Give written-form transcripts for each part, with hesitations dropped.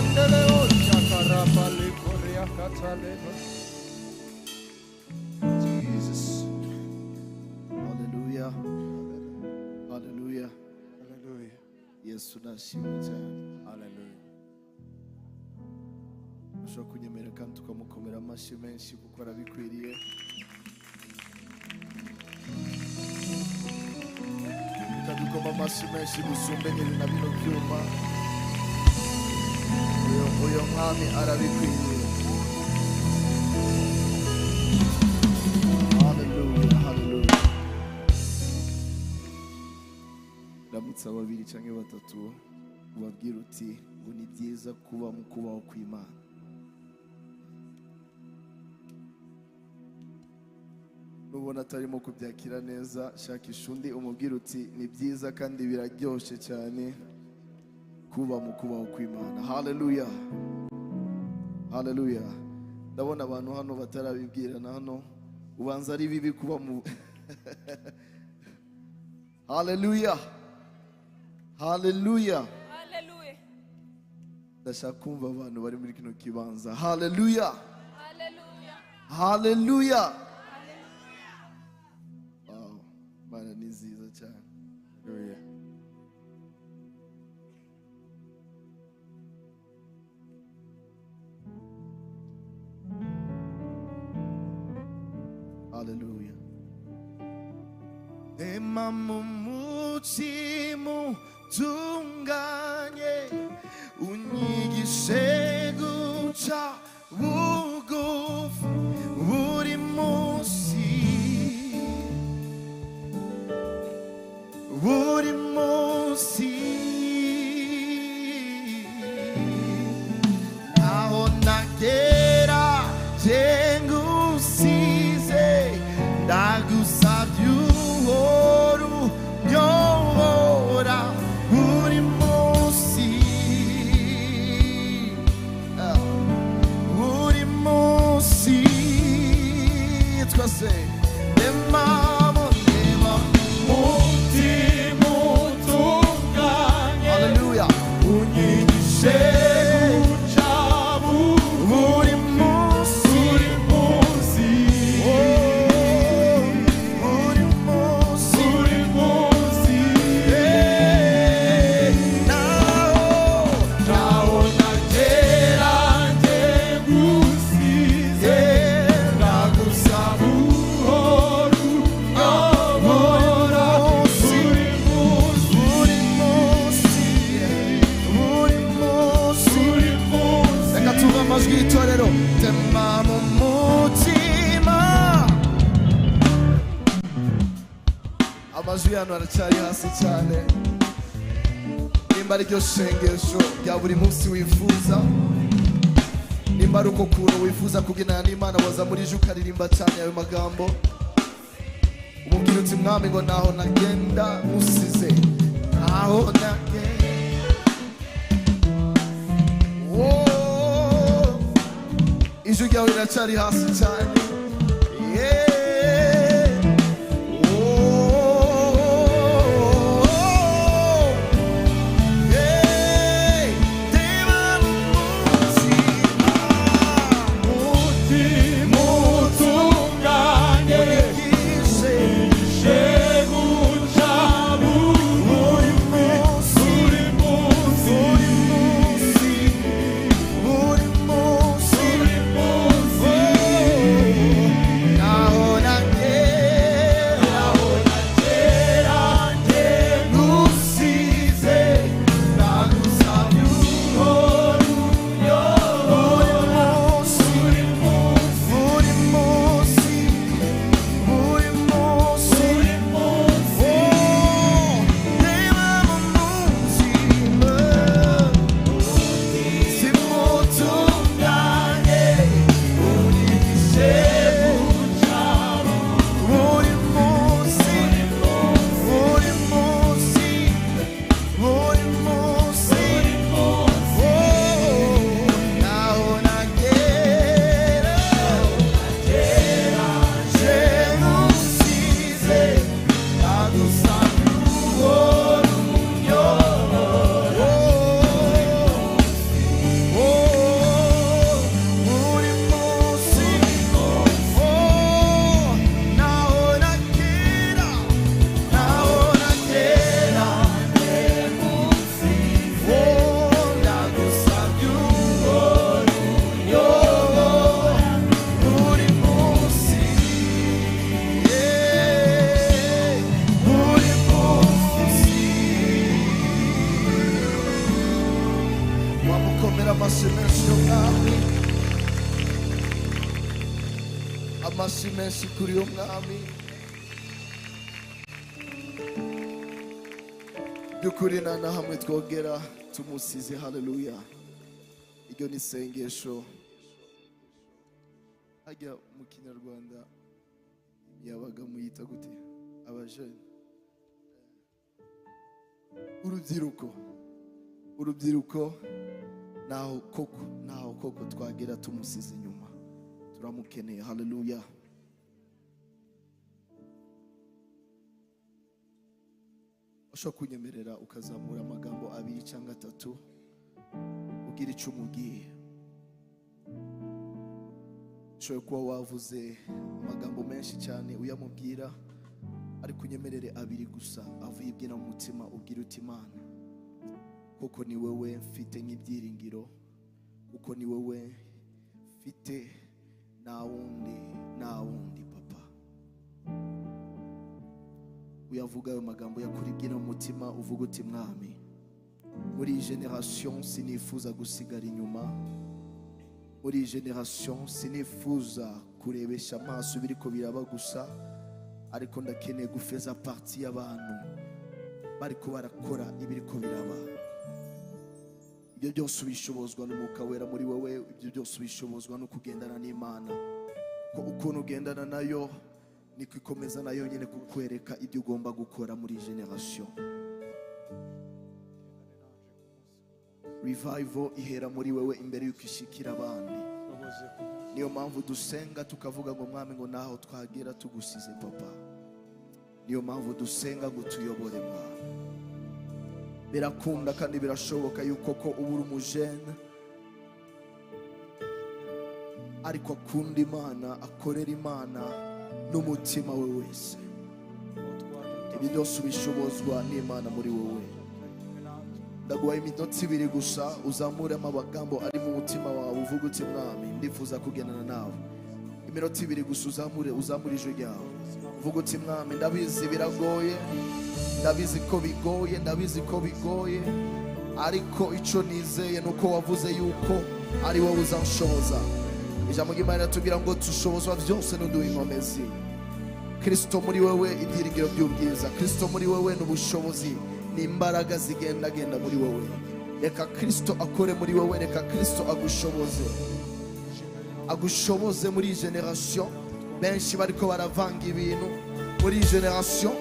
Mandeleo shakarapa lekorea kataleba. Jesus. Haleluya, haleluya. Hallelujah. Yesu nashimwe cyane. Hallelujah. Ushobora kunyemera kandi tukamukomera amashyi menshi kuko arabikwiriye. Reka dukome amashyi menshi dusumbe nyiri na bino byuma. Uyu mwami arabikwiriye. Haleluya, haleluya. Ramutsa babiri cyangwa batatu, ubabwira uti ngo ni byiza kuba mu kubaho kw'Imana. Nubona atarimo kubyakira neza, shakisha undi umubwira uti ni byiza kandi biraryoshye cyane kuba mu kubaho kw'Imana. Haleluya, haleluya. Ndabona abantu hano batarabibwirana hano, ubanza ari bibi kuba mu Haleluya, haleluya. Hallelujah. Ndashaka kumva abantu bari muri kino kibanza. Haleluya, Hallelujah. haleluya. Wow, Imana ni nziza cyane. Hallelujah. Haleluya. Ema mu mutima utunganye, unyigishe guca bugufi buri munsi, buri munsi. Aho nagera ngusize, ndagusabye uhora unyobora buri munsi. Ah, buri munsi. Twese ndemamo, ndemamo Mutima utunganye, Haleluya. Unyigishe guca Buri munsi, buri munsi, oh, buri munsi. Buri munsi. Eh, naho Naho nagera ngusize, ndagusaba uhora unyobora buri munsi, buri munsi, buri munsi. Buri munsi. Reka tuve amajwi y'itorero. Tema mu mutima. Amajwi yano aracyari hasi cyane. Nimba ari ryo sengesho rya buri munsi wifuza, nimba ari uko kuntu wifuza kugendana n'Imana, waza muri ejo ukaririmba cyane ayo magambo, umubwira uti mwami ngo ntaho nagenda nkusize, ntaho nagenda. Oh, ijwi ryawe riracyari hasi cyane. Yeah. Oh, yeah. Tema mu mutima, Mutima utunganye, unyigishe unyigishe guca buri munsi, buri munsi, buri munsi, buri munsi. Buri munsi. Wamukomera amashyi menshi y'umwami, amashyi menshi kuri uyu mwami. By'ukuri nta na hamwe twogera tumusize. Haleluya! Iryo ni isengesho. Hajya mu Kinyarwanda yabaga muyita gute? Abajene, urubyiruko, urubyiruko. Ntaho koko, ntaho koko twagera tumusize inyuma. Turamukeneye. Haleluya! Ushobora kunyemerera ukazamura amagambo abiri cyangwa atatu, ugira icyo umubwiye. Ushobora kuba wavuze amagambo menshi cyane uyamubwira, ariko unyemerere abiri gusa avuye ibwina mu mutima, ubwira uti: "Imana, kuko ni wowe mfite nk'ibyiringiro, kuko ni wowe mfite, nta wundi, nta wundi, Papa." Uyavuga ayo magambo yakuribwira mu mutima, uvuga uti: "Mwami, muri iyi génération sinifuza gusigara inyuma. Muri iyi génération sinifuza kurebesha amaso ibiriko biraba gusa, ariko ndakeneye gufeza partie y'abantu bariko barakora ibiriko biraba." Ibyo byose ubishobozwa n'Umwuka Wera muri wowe. Ibyo byose ubishobozwa no kugendana n'Imana, ko ukuntu ugendana nayo niko ikomeza nayo nyine kukwereka ibyo ugomba gukora muri iyi génération. Revival ihera muri wewe imbere y'uko ishikira abandi. Niyo mpamvu dusenga tukavuga ngo: "Mwami," ngo, "naho twagera tugusize, Papa?" Niyo mpamvu dusenga ngo tuyobore, Mwami. Birakunda kandi birashoboka yuko ko uba uri umujene ariko akunda Imana, akorera Imana n'umutima we wese. Ibyo byose ubishobozwa n'Imana muri wowe. Ndaguha iminota 2 gusa, uzamuremo amagambo ari mu mutima wawe, uvuga uti: "Mwami, ndifuza kugendana nawe." Iminota 2 gusa, uzamure, uzamure ijwi ryawe, uvuga uti: "Mwami, ndabizi biragoye, ndabizi ko bigoye, ndabizi ko bigoye, ariko icyo nizeye ni uko wavuze yuko ari wowe uzanshoboza." Ijambo ry'Imana riratubwira ngo tushobozwa byose n'uduha inkomezi. Kristo muri wowe, ibyiringiro by'ubwiza. Kristo muri wowe ni ubushobozi, ni imbaraga zigendagenda muri wowe. Reka Kristo akore muri wowe, reka Kristo agushoboze, agushoboze. Muri iyi génération benshi bariko baravanga ibintu, muri iyi génération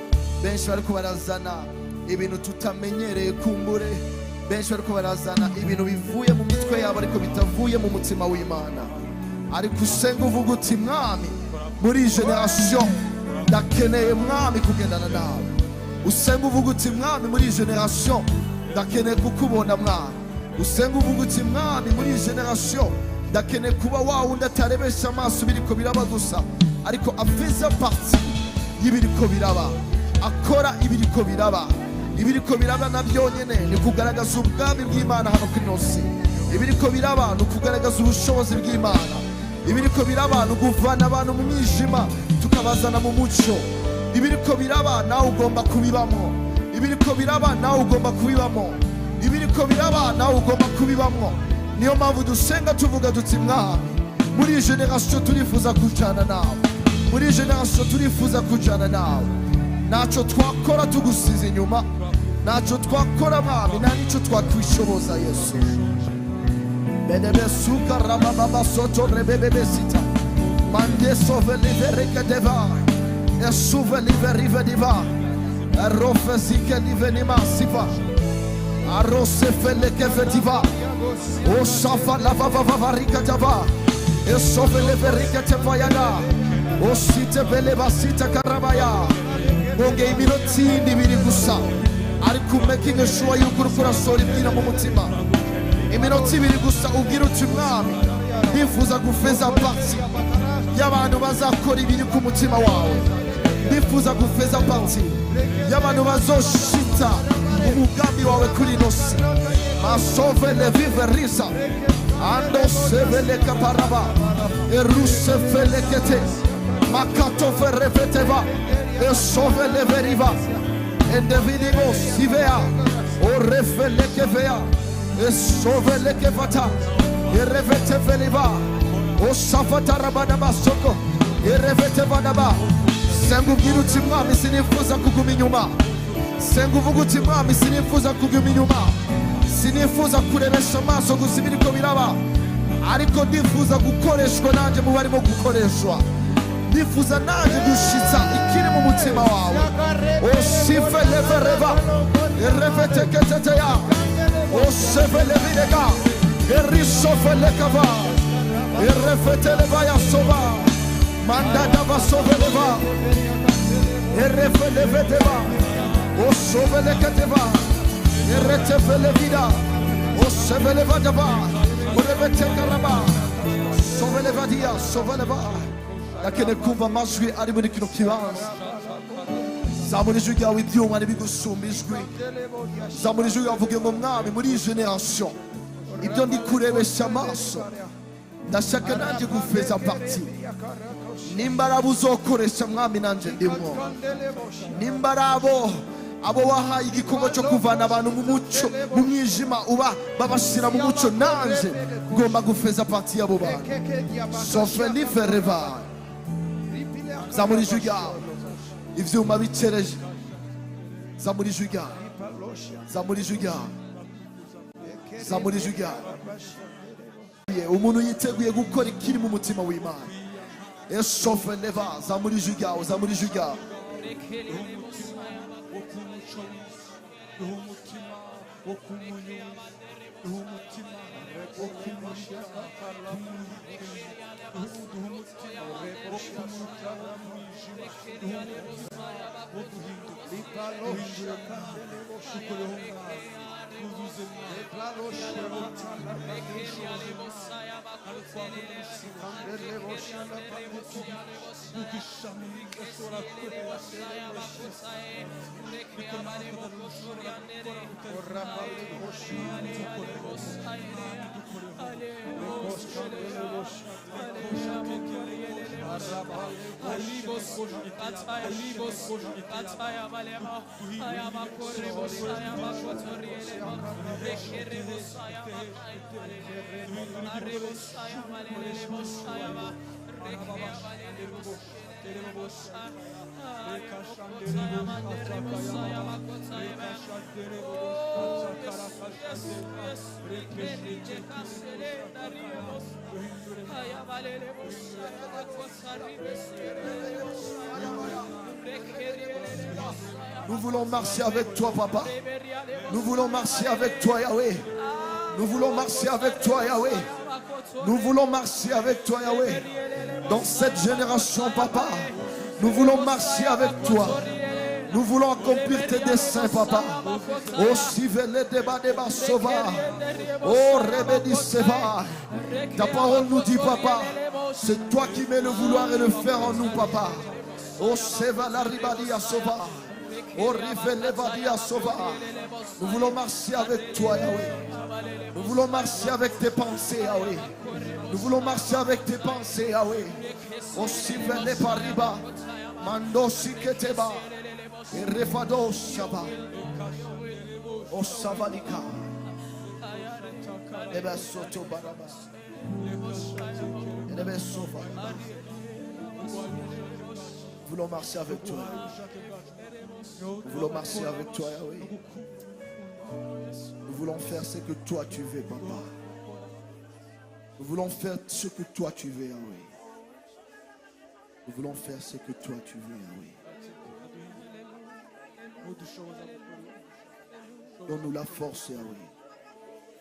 benshi bariko barazana ibintu tutamenyereye kumbure, benshi bariko barazana ibintu bivuye mu mitwe yabo ariko bitavuye mu mutima w'Imana, ariko usenga uvuga uti: "Mwami, muri iyi génération ndakeneye, Mwami, kugendana nawe." Usenga uvuga uti: "Mwami, muri iyi génération ndakeneye kukubona, Mwami." Usenga uvuga uti: "Mwami, muri iyi génération ndakeneye kuba wa wundi atarebesha amaso ibiriko biraba gusa, ariko afiza partie y'ibiriko biraba, akora ibiriko biraba." Ibiriko biraba na byonyine ni kugaragaza ubwami bw'Imana hano kuri ino si. Ibiriko biraba ni ukugaragaza ubushobozi bw'Imana. Ibiriko biraba ni ukuvana abantu mu mwijima tukabazana mu mucyo. Ibiriko biraba nawe ugomba kubibamo. Ibiriko biraba nawe ugomba kubibamo. Ibiriko biraba nawe ugomba kubibamo. Niyo mpamvu dusenga tuvuga duti: "Mwami, muri iyi génération turifuza kujana nawe. Muri iyi génération turifuza kujana nawe. Ntacyo twakora tugusize inyuma, ntacyo twakora, Mwami, nta n'icyo twakwishoboza, Yesu." Bedebesuka rabababa soto rebebebesita mande sovelivereke deva esuveliverive diva erofezike livenima siva arosefelekevetiva osafa lavavavavarikatava esoveleveriketevayada ositebelebasita karabaya. Ngongeye iminota yindi 2 gusa, ariko umaking sure yuko uriko urasohora ibwira mu mutima. Iminota 2 gusa, ubwira uti: "Mwami, ndifuza gufeza partie y'abantu bazakora ibiri ku mutima wawe. Ndifuza gufeza partie y'abantu bazoshita umugambi wawe kuri ino si." Masove levive risa ando seveleka paraba erusefelekete makatoferefeteva esoveleveriva endevidigo sivea orefelekevea. Esovelekevata. Ereveteveliva. Osafatarabadabasoko. Erevetevadaba. Senga ubwira uti: "Mwami, sinifuza kuguma inyuma." Senga uvuga uti: "Mwami, sinifuza kuguma inyuma, sinifuza kurebesha amaso gusa ibiriko biraba, ariko ndifuza gukoreshwa nanjye mu barimo gukoreshwa. Ndifuza nanjye gushitsa ikiri mu mutima wawe." Osifelevereva ereveteketeteya osevelevidega erisofelekava erefetelevaya sova mandadavasoveleva erefelevedeva osoveleketeva eretefelevida osevelevadava orevetekaraba sovelevadia soveleva. Ndakeneye kumva amajwi ari muri kino kibanza. Zamura ijwi ryawe, ibyuma ntibigusumba ijwi. Zamura ijwi ryawe uvuge ngo: "Mwami, muri iyi génération, ibyo ndi kurebesha amaso, ndashaka nanjye gufeza partie. Nimba ari abo uzokoresha, Mwami, nanjye ndimwo. Nimba ari abo wahaye igikorwa cyo kuvana abantu mu mucyo, mu mwijima, uba babashyira mu mucyo, nanjye ngomba gufeza partie y'abo bantu." Sofelifereva. Zamura ijwi ryawe, ivyuma bicereje. Zamura ijwi ryawe, zamura ijwi ryawe, zamura ijwi ryawe. Umuntu yiteguye gukora ikiri mu mutima w'Imana, esofeleva. Zamura ijwi ryawe, zamura ijwi ryawe. Duha umutima wo kuba umuco w'isi, duha umutima wo kuba umunyu w'isi, duha umutima wo kumurika, duha umutima wo kumurika mu mwijima, duha umutima wo guhinduka. Duhindure Mwami, dukoreho Mwami, twuzuze Mwami, dukoreho Mwami, dushoboze Mwami, hano twabona ubushobozi kuko ishami ridashobora kwera, niko natwe tudashobora gukora utari. Dukoreho Mwami, dukoreho. Nous voulons marcher avec toi, papa. Nous voulons marcher avec toi, Yahweh. Nous voulons marcher avec toi, Yahweh. Nous voulons marcher avec toi, Yahweh. Dans cette génération, papa, nous voulons marcher avec toi. Nous voulons accomplir tes desseins, papa. Oh, Sivele deba deba sova. Oh, Rebedi seva. Ta parole nous dit, papa, c'est toi qui mets le vouloir et le faire en nous, papa. Oh, Seva la ribadia sova. Oh, Rivele vadia sova. Nous voulons marcher avec toi, Yahweh. Nous voulons marcher avec tes pensées, Yahweh. Nous voulons marcher avec tes pensées, Yahweh. Oh, Sivele pariba. Mando siketeba. Erefado shaba. Oh, Savalika. Ebe soto barabas. Ebe sova. Nous voulons marcher avec toi. Nous voulons marcher avec toi, Yahweh. Nous voulons faire ce que toi tu veux, papa. Nous voulons faire ce que toi tu veux, Yahweh. Nous voulons faire ce que toi tu veux, Yahweh. Donne-nous la force, Yahweh.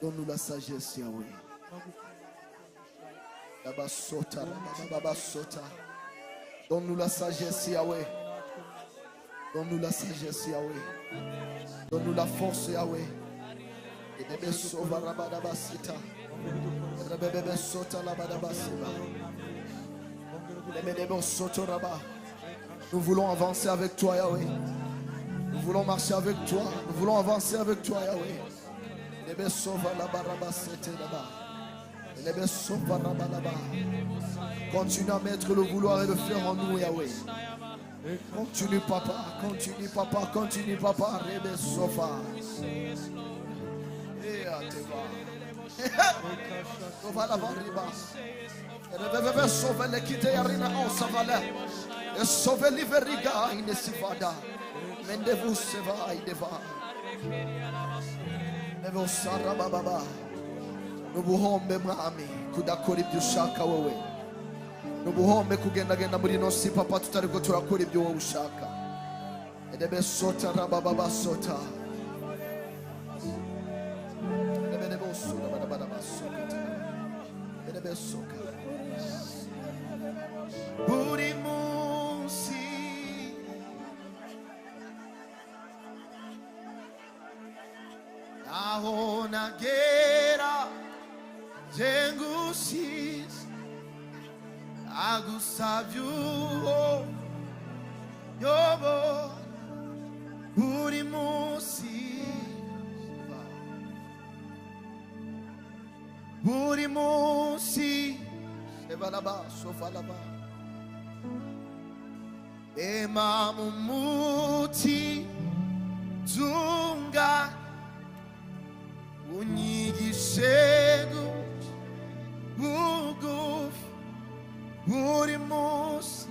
Donne-nous la sagesse, Yahweh. Rabasota, rabababasota. Donne-nous la sagesse, Yahweh. Donne-nous la sagesse, Yahweh. Donne-nous la force, Yahweh. Edebesova rabadabasita. Rebebebesota labadabasiba. Lemedebosoto raba. Nous voulons avancer avec toi, Yahweh. Nous voulons marcher avec toi. Nous voulons avancer avec toi, Yahweh. Lebesova labarabasete laba. Lebesova rabalaba. Continue à mettre le vouloir et le faire en nous, Yahweh. Continue, papa. Continue, papa. Continue, papa. Rebesova. Eateva. Sovala variba. Reveve sovele kite yarina osavala. Soveli veriga inesifada. Mendevu seva ideva. Nevo sarababa. Nubuhombe mwami kudakora ibyo ushaka wowe. Nubuhombe kugendagenda muri ino si papa tutariko turakora ibyo wowe ushaka. Edebe sota rababa sota. Edebe sota rababa sota. Edebe soka. Buri munsi aho nagera jengusis agusavye yobo buri munsi buri munsi sevalaba sofalaba ema mumuti tunga unyigishe bugufi buri munsi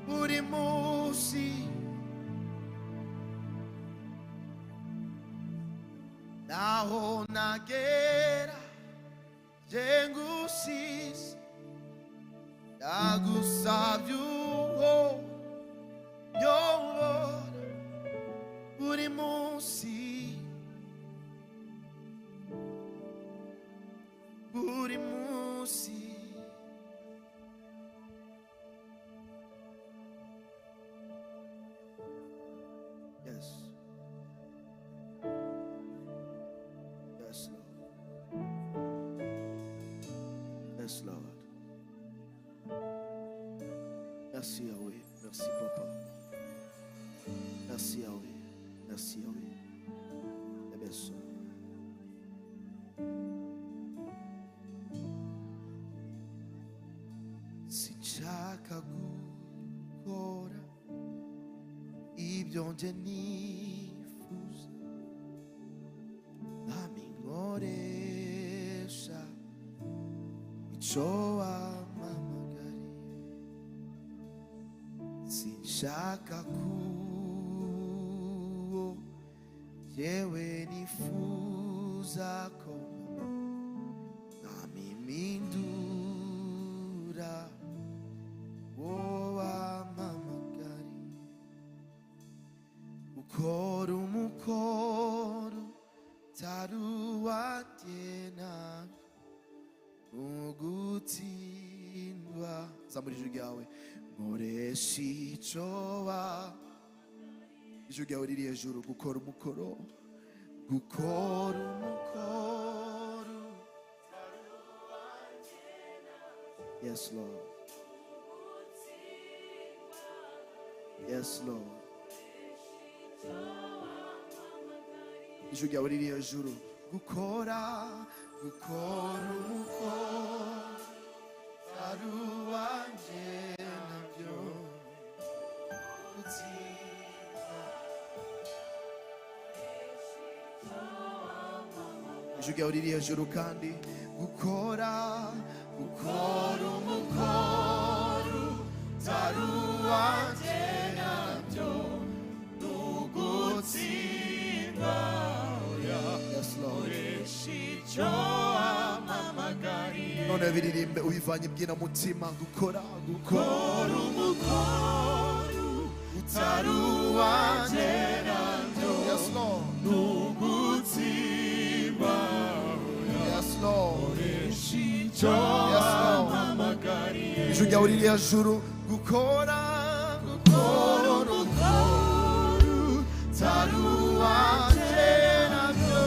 buri munsi naho nagera jengusisi ndagusavye uwo nyobora buri munsi buri munsi. Yes. Yes, Lord. Yes, Lord. Merci, Yahweh. Merci, Papa. Merci, Yahweh. Merci, Yahweh. Amen. Sinshaka gukora ibyo nje nifuza, mwami nkoresha icyo wampamagariye. Sinshaka kuwo yewe nifuza ko mwami mpindura uwo wampamagariye. Gukora umukoro utari uwanjye nawe ugutsindwa. Zamura ijwi ryawe nkoresha icyo wa ijwi ryawe riri hejuru. Gukora umukoro, gukora umukoro. Yes, Lord. Yes, Lord. Ijwi ryawe riri hejuru. Gukora, gukora umukoro utari uwanjye nabyo gutsindwa. Ijwi ryawe riri hejuru kandi gukora, gukora umukoro utari uwanjye nabyo Gutsindwa. Yes, Lord. Icyo wampamagariye. None biririmbe ubivanye ibyinamutima. Gukora, gukora umukoro utari uwanjye nabyo Yes, Lord. Nugutsindwa. Yes, Lord. Icyo Yes, Lord. wampamagariye. Ijwi ryawe riri hejuru. Gukora, gukora Umukoro utari uwanjye nabyo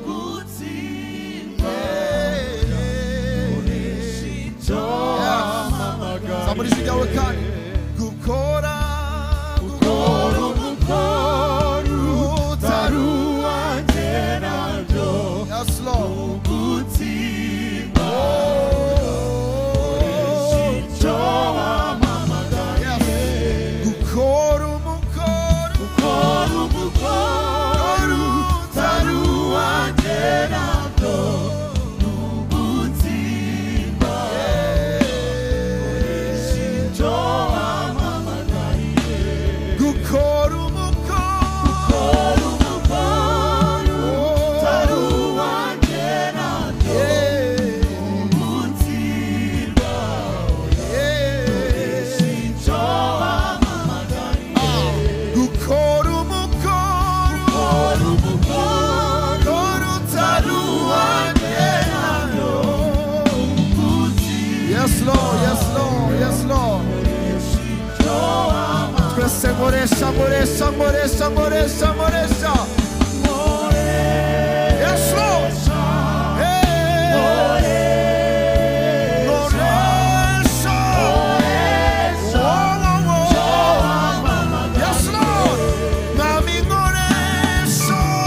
gutsindwa. Icyo wampamagariye. Zamura ijwi ryawe kandi gukora, Gukora umukoro utari uwanjye nabyo Yes, Lord. gutsindwa. Oh. Icyo wampamagariye. Yes. Gukora umukoro Nkoresha, nkoresha, nkoresha, nkoresha, nkoresha. Yes, Lord. Hey. Nkoresha. Oh, oh, oh. Yes, Lord. Mwami nkoresha. Oh.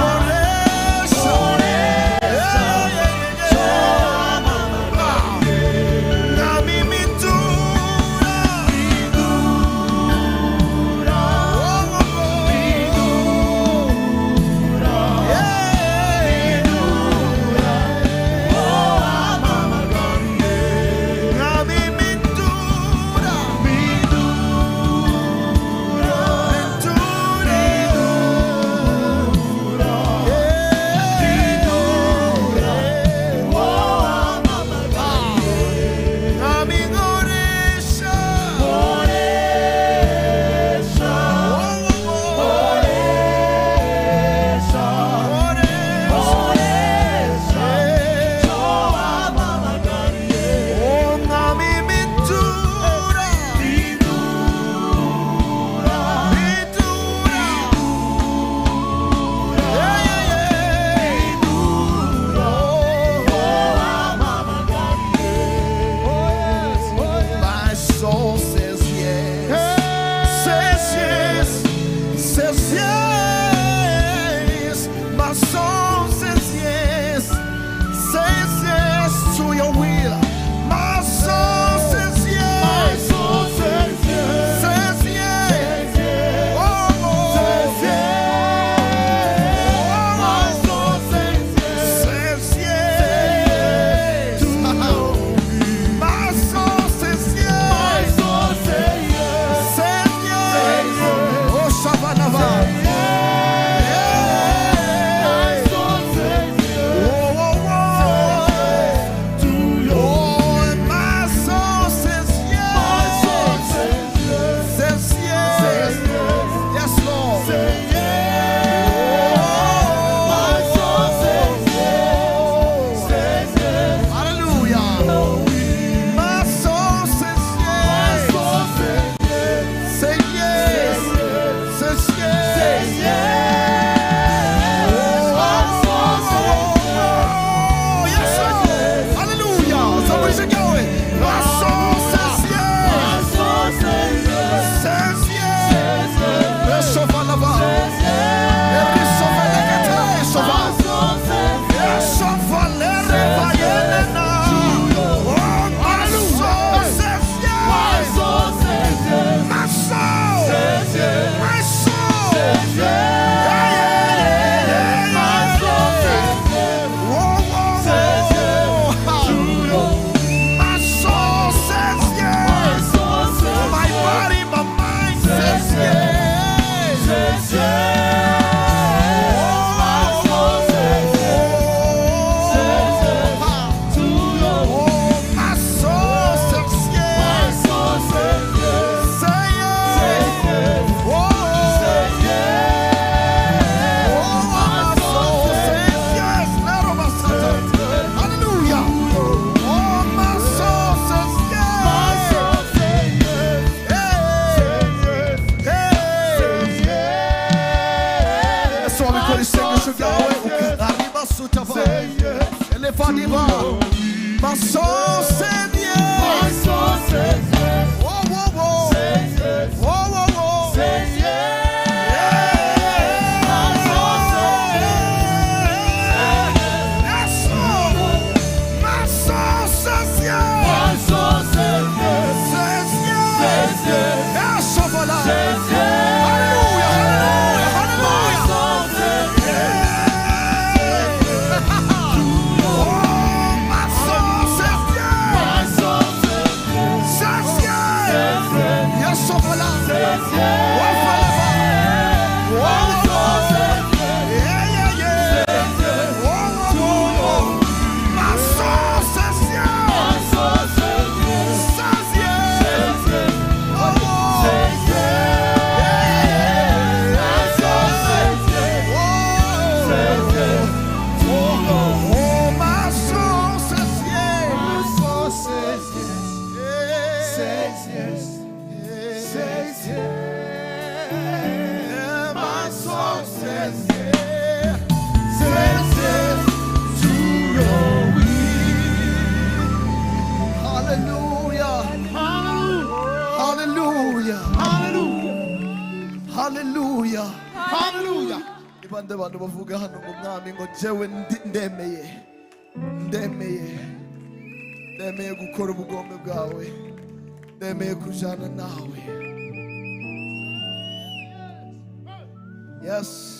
Nkoresha. Yeah, yeah, yeah. Mwami mitura. Oh, oh, oh. Yeah. Mwami mitura. Mitura. Yeah. Mwami nkoresha. Oh, oh, oh. Nkoresha. Oh, mwami mitura. Mitura. Yeah, yeah, yeah. My soul says yes. Says yes. Says yes. My soul says yes. Says yes to your will. My soul says yes. Says yes. Oh, oh. Oh, oh. Says yes. My soul says yes. Says yes. Oh, Shabanava. Yeah. Oh, oh, oh. Oh, my soul says yes. Says yes. Yes, Lord. Oh, hallelujah. My soul says yes. Say yes. Says yes. Oh, yes, Lord. Hallelujah. Somebody should go it. My soul says yes. Says yes. Reshovalava. Erishovalekete shova. Eshovalerevayelena. Oh, my soul says yes. My soul. My soul. Yeah, yeah, yeah, yeah, yeah. Whoa, whoa, whoa. My soul says yes. My body, my mind says yes. Oh, my soul says yes. Say yes. Oh, oh, my soul says yes. Hallelujah. Oh, my soul says yes. Hey, hey. Ese wabikora isengesho ryawe ukaribasutava elefaniva. My soul says yes. Whoa, whoa, whoa. Whoa, whoa, whoa. Yes, Lord. My soul says yes. Says yes. Yes, Shabala. Hallelujah, hallelujah, hallelujah. Oh, my soul says yes. Says yes. Yes, Shabala. Wafalaba. Whoa, whoa. Yeah, yeah, yeah. Whoa, whoa, whoa. My soul says yes. Says yes. Oh, oh. Yeah, yeah, yeah. Oh, oh, my soul says yes. Hallelujah. Hallelujah. Ni bande bantu bavuga hano ngo mwami, ngo jewe ndemeye, ndemeye, ndemeye gukora ubugombe bwawe, ndemeye kujana nawe. Yes.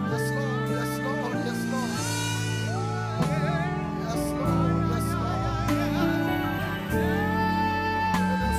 Yes, Lord. Yes, Lord. Yes, Lord. Yes, Lord. Yes, Lord. Yes, Lord. Yes,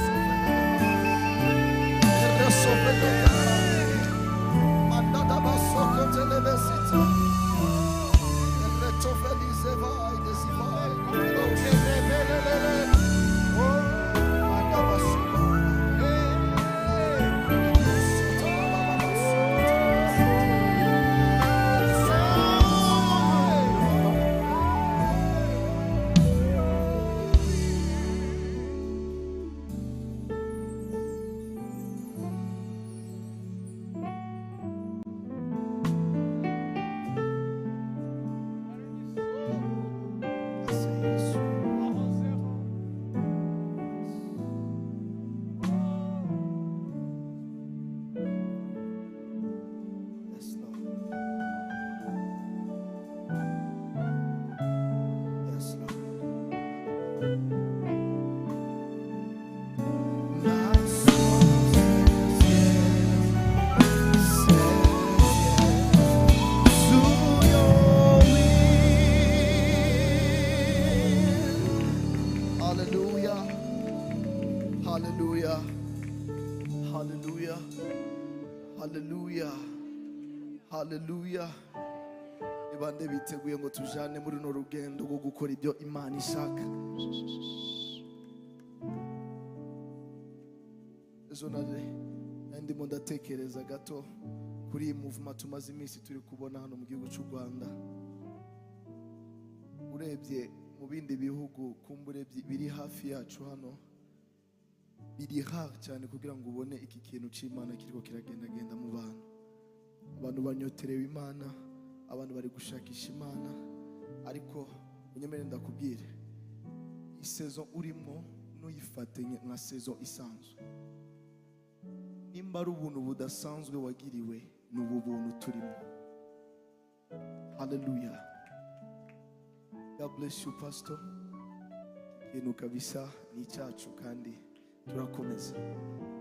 Lord. Yes, Lord. Yes, Lord. My soul says yes, says yes to your will. Hallelujah. Hallelujah. Hallelujah. Hallelujah. Hallelujah. Ni bande biteguye ngo tujane muri runo rugendo rwo gukora ibyo Imana ishaka? Ejo nari ndimo ndatekereza gato kuri iyi movement tumaze iminsi turi kubona hano mu gihugu cy'u Rwanda. Urebye mu bindi bihugu, kumbure biri hafi yacu hano, biri rare cyane kugira ngo ubone iki kintu cy'Imana kiriko kiragendagenda mu bantu. Abantu banyoterewe Imana, abantu bari gushakisha Imana. Ariko unyemere ndakubwire, i saison urimo ntuyifate nka saison isanzwe. Nimba ari ubuntu budasanzwe wagiriwe, ni ubu buntu turimo. Haleluya. God bless you, pastor. Ikintu kabisa ni icyacu kandi turakomeza,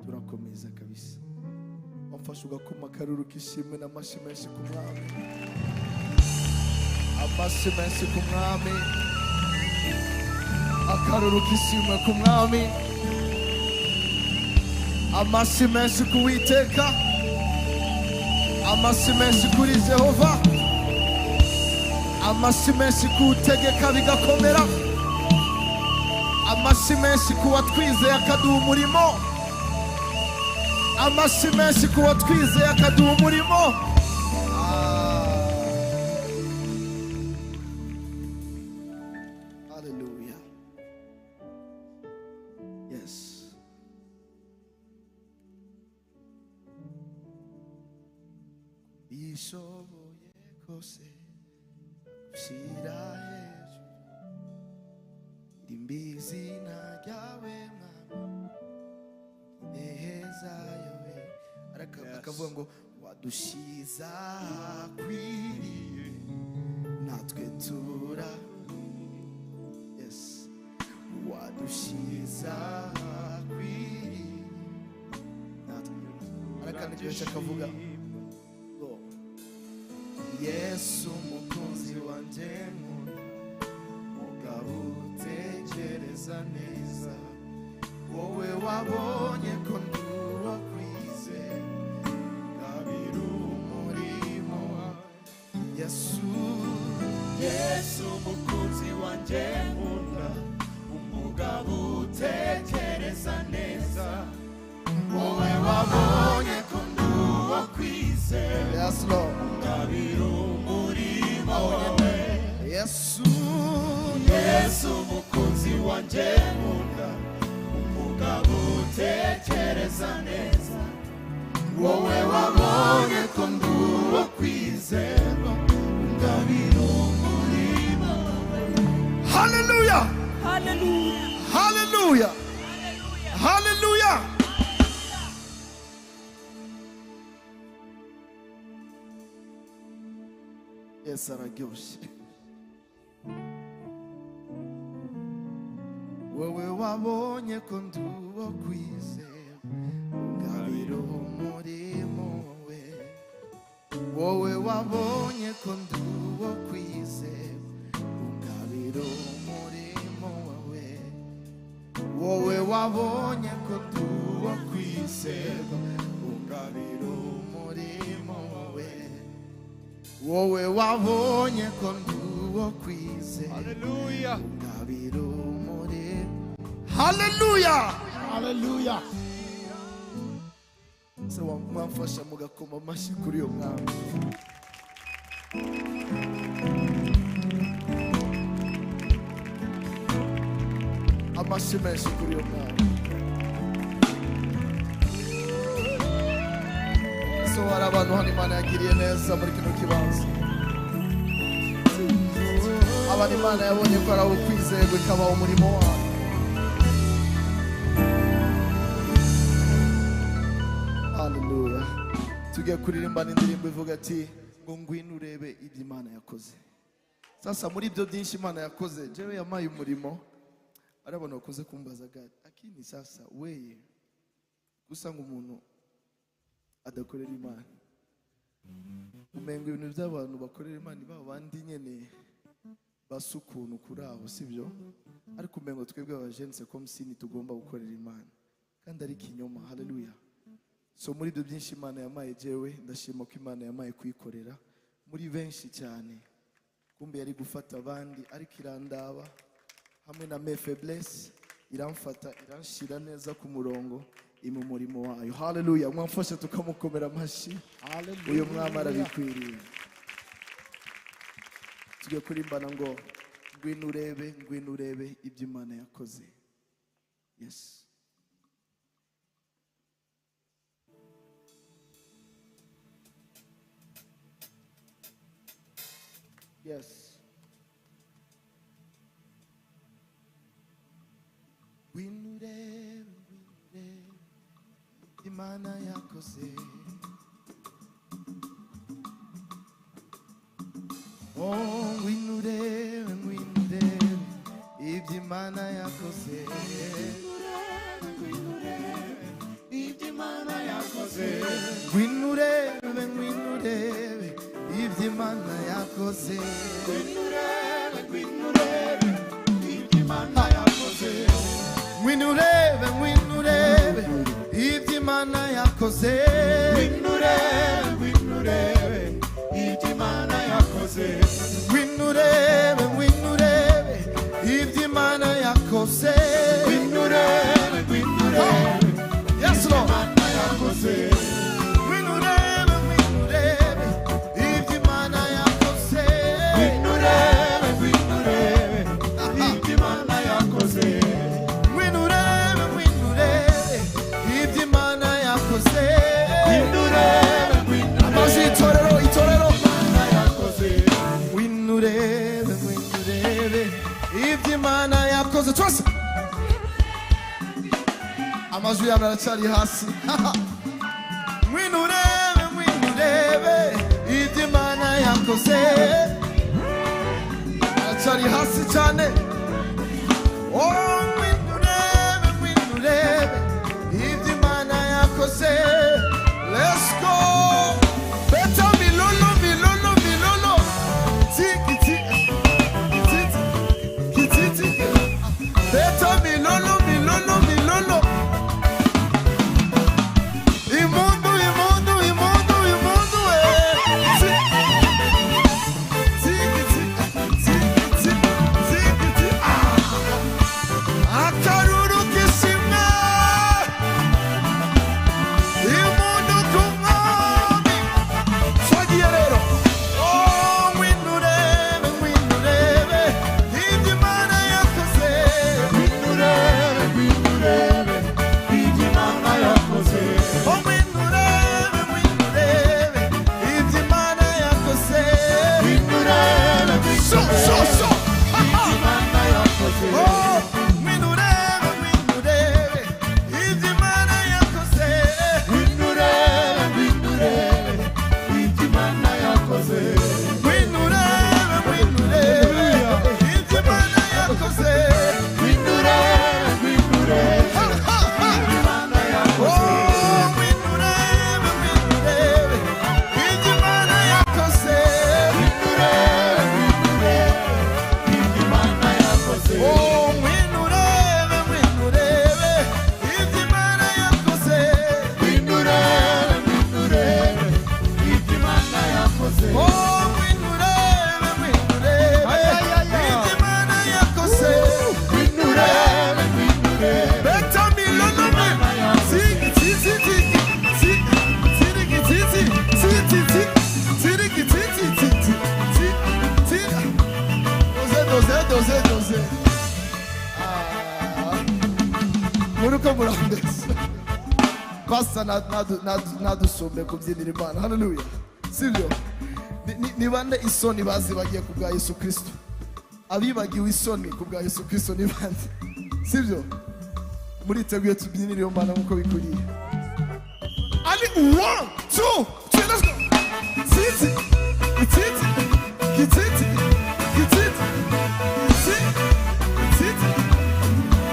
turakomeza kabisa. Wamfasha ugakoma akaruru k'ishimwe n'amashyi menshi ku mwami, amashyi menshi ku mwami, akaruru k'ishimwe ku mwami, amashyi menshi ku Witeka, amashyi menshi kuri Jehova, amashyi menshi ku utegeka bigakomera, amashyi menshi ku watwizeye akaduha umurimo, amashyi menshi ku watwizeye akaduha umurimo. Ah. Hallelujah. Yes. Bishoboye kose gushyira hejuru rimba izina ryawe mwami neheza yowe. Akavuga ngo wadushiza ahakwiriye natwe tura. Yes, wadushiza ahakwiriye natwe. Arakandi akavuga ngo Yesu umukunzi wanjye nkunda, mugabo utekereza neza, wowe wabonye ko ndi uwo kwizera, kabiri umurimo wawe Yesu. Yesu umukunzi wanjye nkunda, umugabo utekereza neza, wowe wabonye ko ndi uwo kwizera. Yes, Lord. Kabiri umurimo wawe. Yesu. Yesu umukunzi wanjye nkunda, umugabo utekereza neza, wowe wabonye ko ndi uwo kwizerwa, ungabira umurimo wawe. Haleluya. Hallelujah. Haleluya. Haleluya. Yesu araryoshye. Wowe wabonye ko ndi uwo kwizera, ungabira umurimo we. Wowe wabonye ko ndi uwo kwizera, ungabira umurimo wawe. Wowe wabonye ko ndi uwo kwizerwa, ungabira umurimo wawe. Wowe wabonye ko ndi uwo kwizerwa, Haleluya. ungabira umurimo. Haleluya. Haleluya. Se mwamfasha mugakoma amashyi kuri uyo mwami. Amashyi menshi kuri uyo mwami. So hari abantu hano Imana yagiriye neza muri kino kibanza, abantu Imana yabonye ko ari abo kwizerwa ikabaha umurimo wabo. Haleluya. Tugiye kuririmbana indirimbo ivuga ati ngo ngwino urebe ibyo Imana yakoze. Sasa muri ibyo byinshi Imana yakoze, jewe yamaye umurimo. Ari abantu bakunze kumbaza gari akini sasa weye gusanga umuntu adakorera Imana, umenga ibintu by'abantu bakorera Imana ba bandi nyene basa ukuntu kuri aho, sibyo? Ariko umengo twebwe abajense comme si ntitugomba gukorera Imana, kandi ari ikinyoma. Haleluya. So muri ibyo byinshi Imana yamaye, jewe ndashima ko Imana yamaye kuyikorera muri benshi cyane. Kumbe yari gufata abandi, ariko irandaba hamwe na mes faiblesses, iramfata iranshira neza ku murongo, ima umurimo wayo. Haleluya. Mwamfasha tukamukomera amashyi. Uyu mwami arabikwiriye. Tugiye kurimbana ngo ngwino urebe, ngwino urebe ibyo Imana yakoze. Yes. Yes. Ngwino urebe, ngwino urebe ibyo Imana yakoze. Oh, ngwino urebe, ngwino urebe ibyo Imana yakoze. Ibyo Imana yakoze. Ngwino urebe, ngwino urebe ibyo Imana yakoze. Ngwino urebe, ngwino urebe ibyo Imana yakoze. Ngwino urebe, ngwino urebe ibyo Imana yakoze. Ngwino urebe, ngwino urebe ibyo Imana yakoze. Ngwino urebe, ngwino urebe ibyo Imana yakoze. Ngwino urebe, ngwino urebe Yes, Lord. Imana yakoze. Ngwino urebe, ngwino urebe ibyo Imana yakoze. Ngwino urebe, ngwino urebe ibyo Imana yakoze. Ngwino urebe, ngwino urebe ibyo Imana yakoze. Ngwino urebe, ngwino Amazi urebe itorero, itorero. Imana yakoze. Ngwino urebe, ngwino urebe ibyo Imana yakoze. Twese amajwi yawe aracyari hasi. Ngwino urebe, ngwino urebe ibyo Imana yakoze. Aracyari hasi cyane. Oh, ngwino urebe, ngwino urebe ibyo Imana yakoze. Let's go. Beta milolo, milolo, milolo. Tiki, tiki, tiki, tiki, tiki. Beta milolo, milolo, milolo. Imundo, imundo, imundo, imundo, eh. Tiki, tiki, tiki, tiki, tiki, tiki. Ah. Muriko murambesa. Pastor, nadusumbe kubyinira Imana. Haleluya, sibyo? Ni bande isoni bazibagiye ku bwa Yesu Kristo? Abibagiwe isoni ku bwa Yesu Kristo ni bande? Sibyo? Muriteguye? Tubyinire iyo Mana nk'uko bikwiriye. Ali, one, two, three, let's go. Titi, titi, kititi, kititi, kititi, kititi.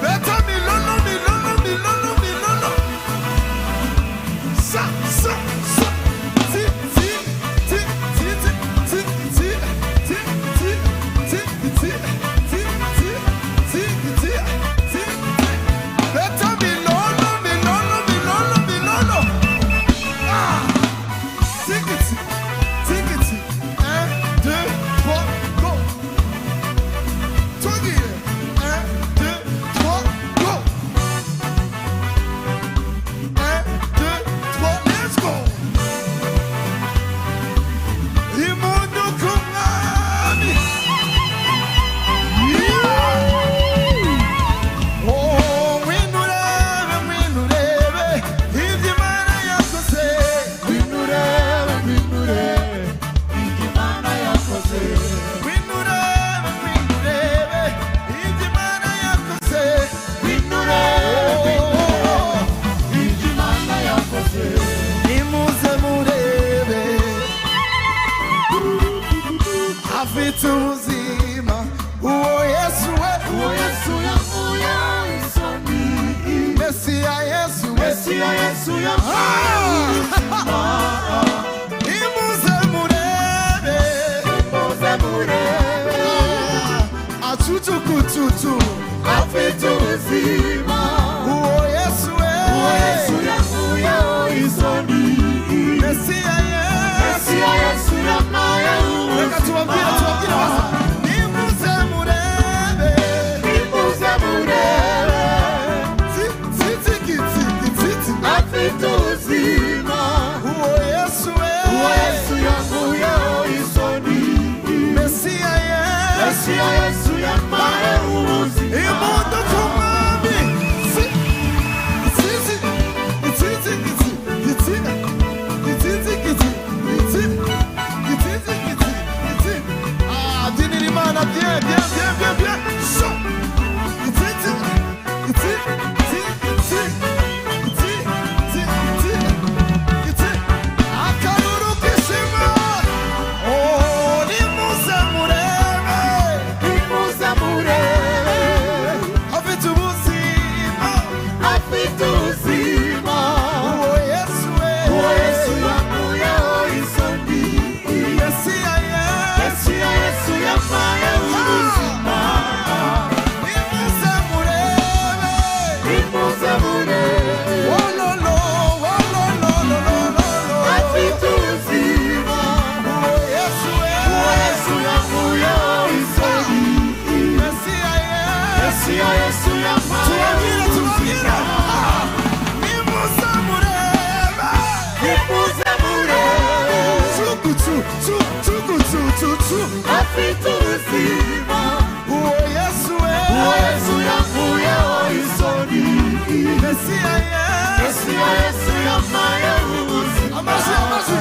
Beta milolo, milolo, milolo, milolo. Sa, sa, sa. Ti, ti, ti, ti, ti, ti, ti, ti, ti, ti, ti, ti, ti, ti, ti, ti. Beta milolo, milolo, milolo, milolo. Ah! Tikiti, tikiti. Un, deux, trois, go. Twagiye. Un, deux, trois, go. Un, deux, trois, let's go. Impundu ku Mwami. Yeah. Oh, ngwino urebe, ngwino urebe ibyo Imana yakoze. Ngwino urebe, ngwino urebe ibyo Imana yakoze. Ngwino urebe, ngwino urebe ibyo Imana yakoze. Ngwino urebe, ngwino urebe ibyo Imana yakoze. Nimuze murebe, afite ubuzima uwo Yesu we. Uwo Yesu yankuye isoni. Mesiya Yesu we. Mesiya Yesu yampaye ubuzima. Nimuze murebe. Muze murebe. Acucukucucu. Afite ubuzima. Uwo Yesu we. Uwo Yesu yankuyeho isoni. Mesiya Yesu. Mesiya Yesu yampaye Reka tubabwire, ubuzima. tubabwire basa. Nimuze murebe. Nimuze murebe. Titi tiki titi. Afite ubuzima. Uwo Yesu we. Uwo Yesu yankuyeho isoni. Mesiya Yesu. Mesiya Yesu yampaye ubuzima. Impundu ku Mwami. Titi titi titi titi titi titi titi titi titi. Ah, byinira Imana bien, bien, bien, bien, bien. So. Titi titi titi titi titi titi. Akaruru k'ishema. Oh, nimuze murebe. Nimuze murebe. Afite ubuzima. Afite ubuzima. Uwo Yesu we. Uwo Yesu yankuyeho isoni. Mesiya Yesu. Mesiya Yesu yampaye ubuzima. Nimuze murebe. Nimuze murebe. Oh, lo, lo, oh, lo, lo, lo, lo, lo, lo. Afite ubuzima. Uwo Yesu we. Uwo Yesu yankuyeho isoni. Mesiya Yesu. Mesiya Yesu yampaye Tubabwire, tubabwire. ubuzima. Ah, nimuze murebe. Nimuze murebe. Cukucu, cu, cukucu, cu, cu. Afite ubuzima. Uwo Yesu we. Uwo Yesu yankuyeho isoni. Mesiya Yesu. Mesiya Yesu yampaye ubuzima. Amashyi, amashyi.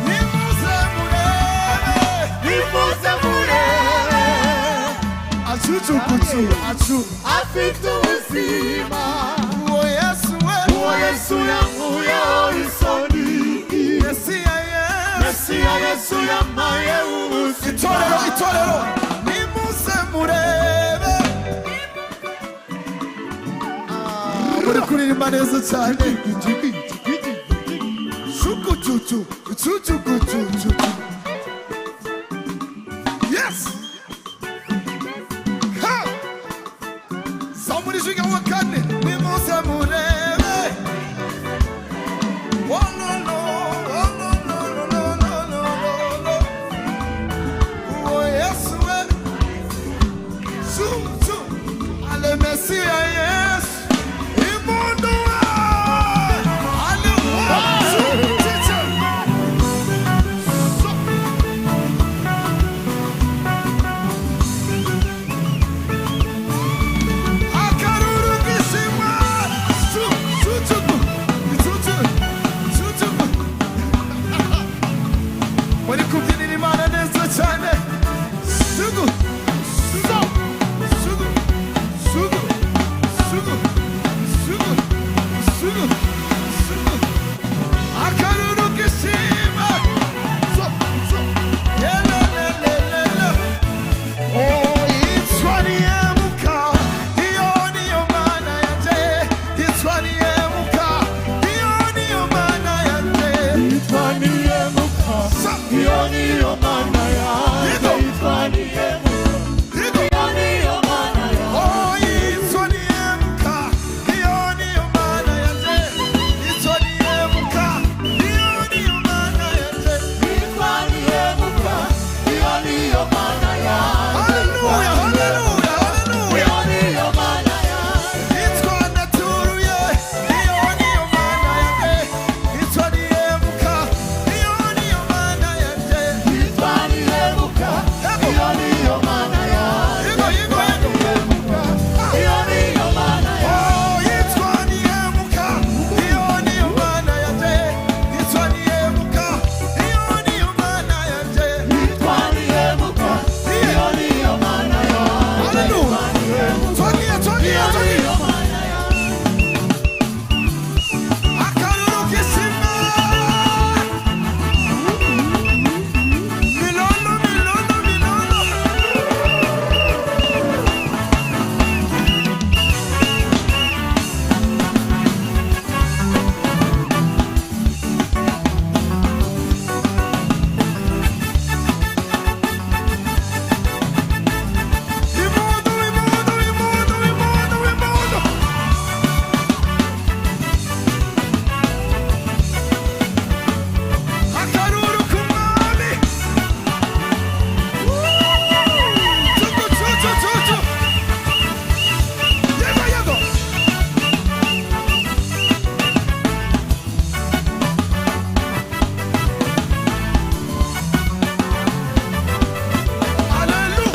Nimuze murebe. Nimuze murebe. Acucukucu, acu. Afite ubuzima. Uwo Yesu we. Uwo Yesu yankuyeho isoni. Mesiya Yesu. Mesiya Yesu yampaye ubuzima. Itorero, itorero. Nimuze murebe. Ah, muri kuririmba neza cyane. Shukucucu, cucukucucu. Yes! Ha! Zamura ijwi ryawe kane. Nimuze murebe. Oh, no, no, oh, no, no, no, no, no, no, no. Uwo Yesu we. Chu, chu. Ale Mesiya Yesu. Impundu we. Ale one, two, teacher. Mana yanjye yitwa Nihemuka. Yego. Iyo niyo Mana yanjye. Oh, yitwa Nihemuka. Iyo niyo Mana yanjye. Yitwa Nihemuka. Iyo niyo Mana yanjye. Yitwa Nihemuka. Iyo niyo Mana yanjye. Hallelujah, hallelujah, hallelujah. Iyo niyo Mana yanjye. Yitwa Naturuye. Iyo niyo Mana yanjye. Yitwa Nihemuka. Iyo niyo Mana yanjye. Yitwa Nihemuka. Iyo niyo Mana yanjye. Yego, yego, yego. Nihemuka. Iyo niyo Mana yanjye. Oh, yitwa Nihemuka. Iyo niyo Mana yanjye. Yitwa Nihemuka. Iyo niyo Mana yanjye. Yitwa Nihemuka. Iyo niyo Mana yanjye. Hallelujah. Twagiye, twagiye, Iyo twagiye. niyo Mana yanjye. Akaruru k'isima. Milono, milono, milono. Imundo, imundo, imundo, imundo, imundo. Akaruru k'umwami. Tutu, tutu, tutu. Yego, yego. Hallelujah.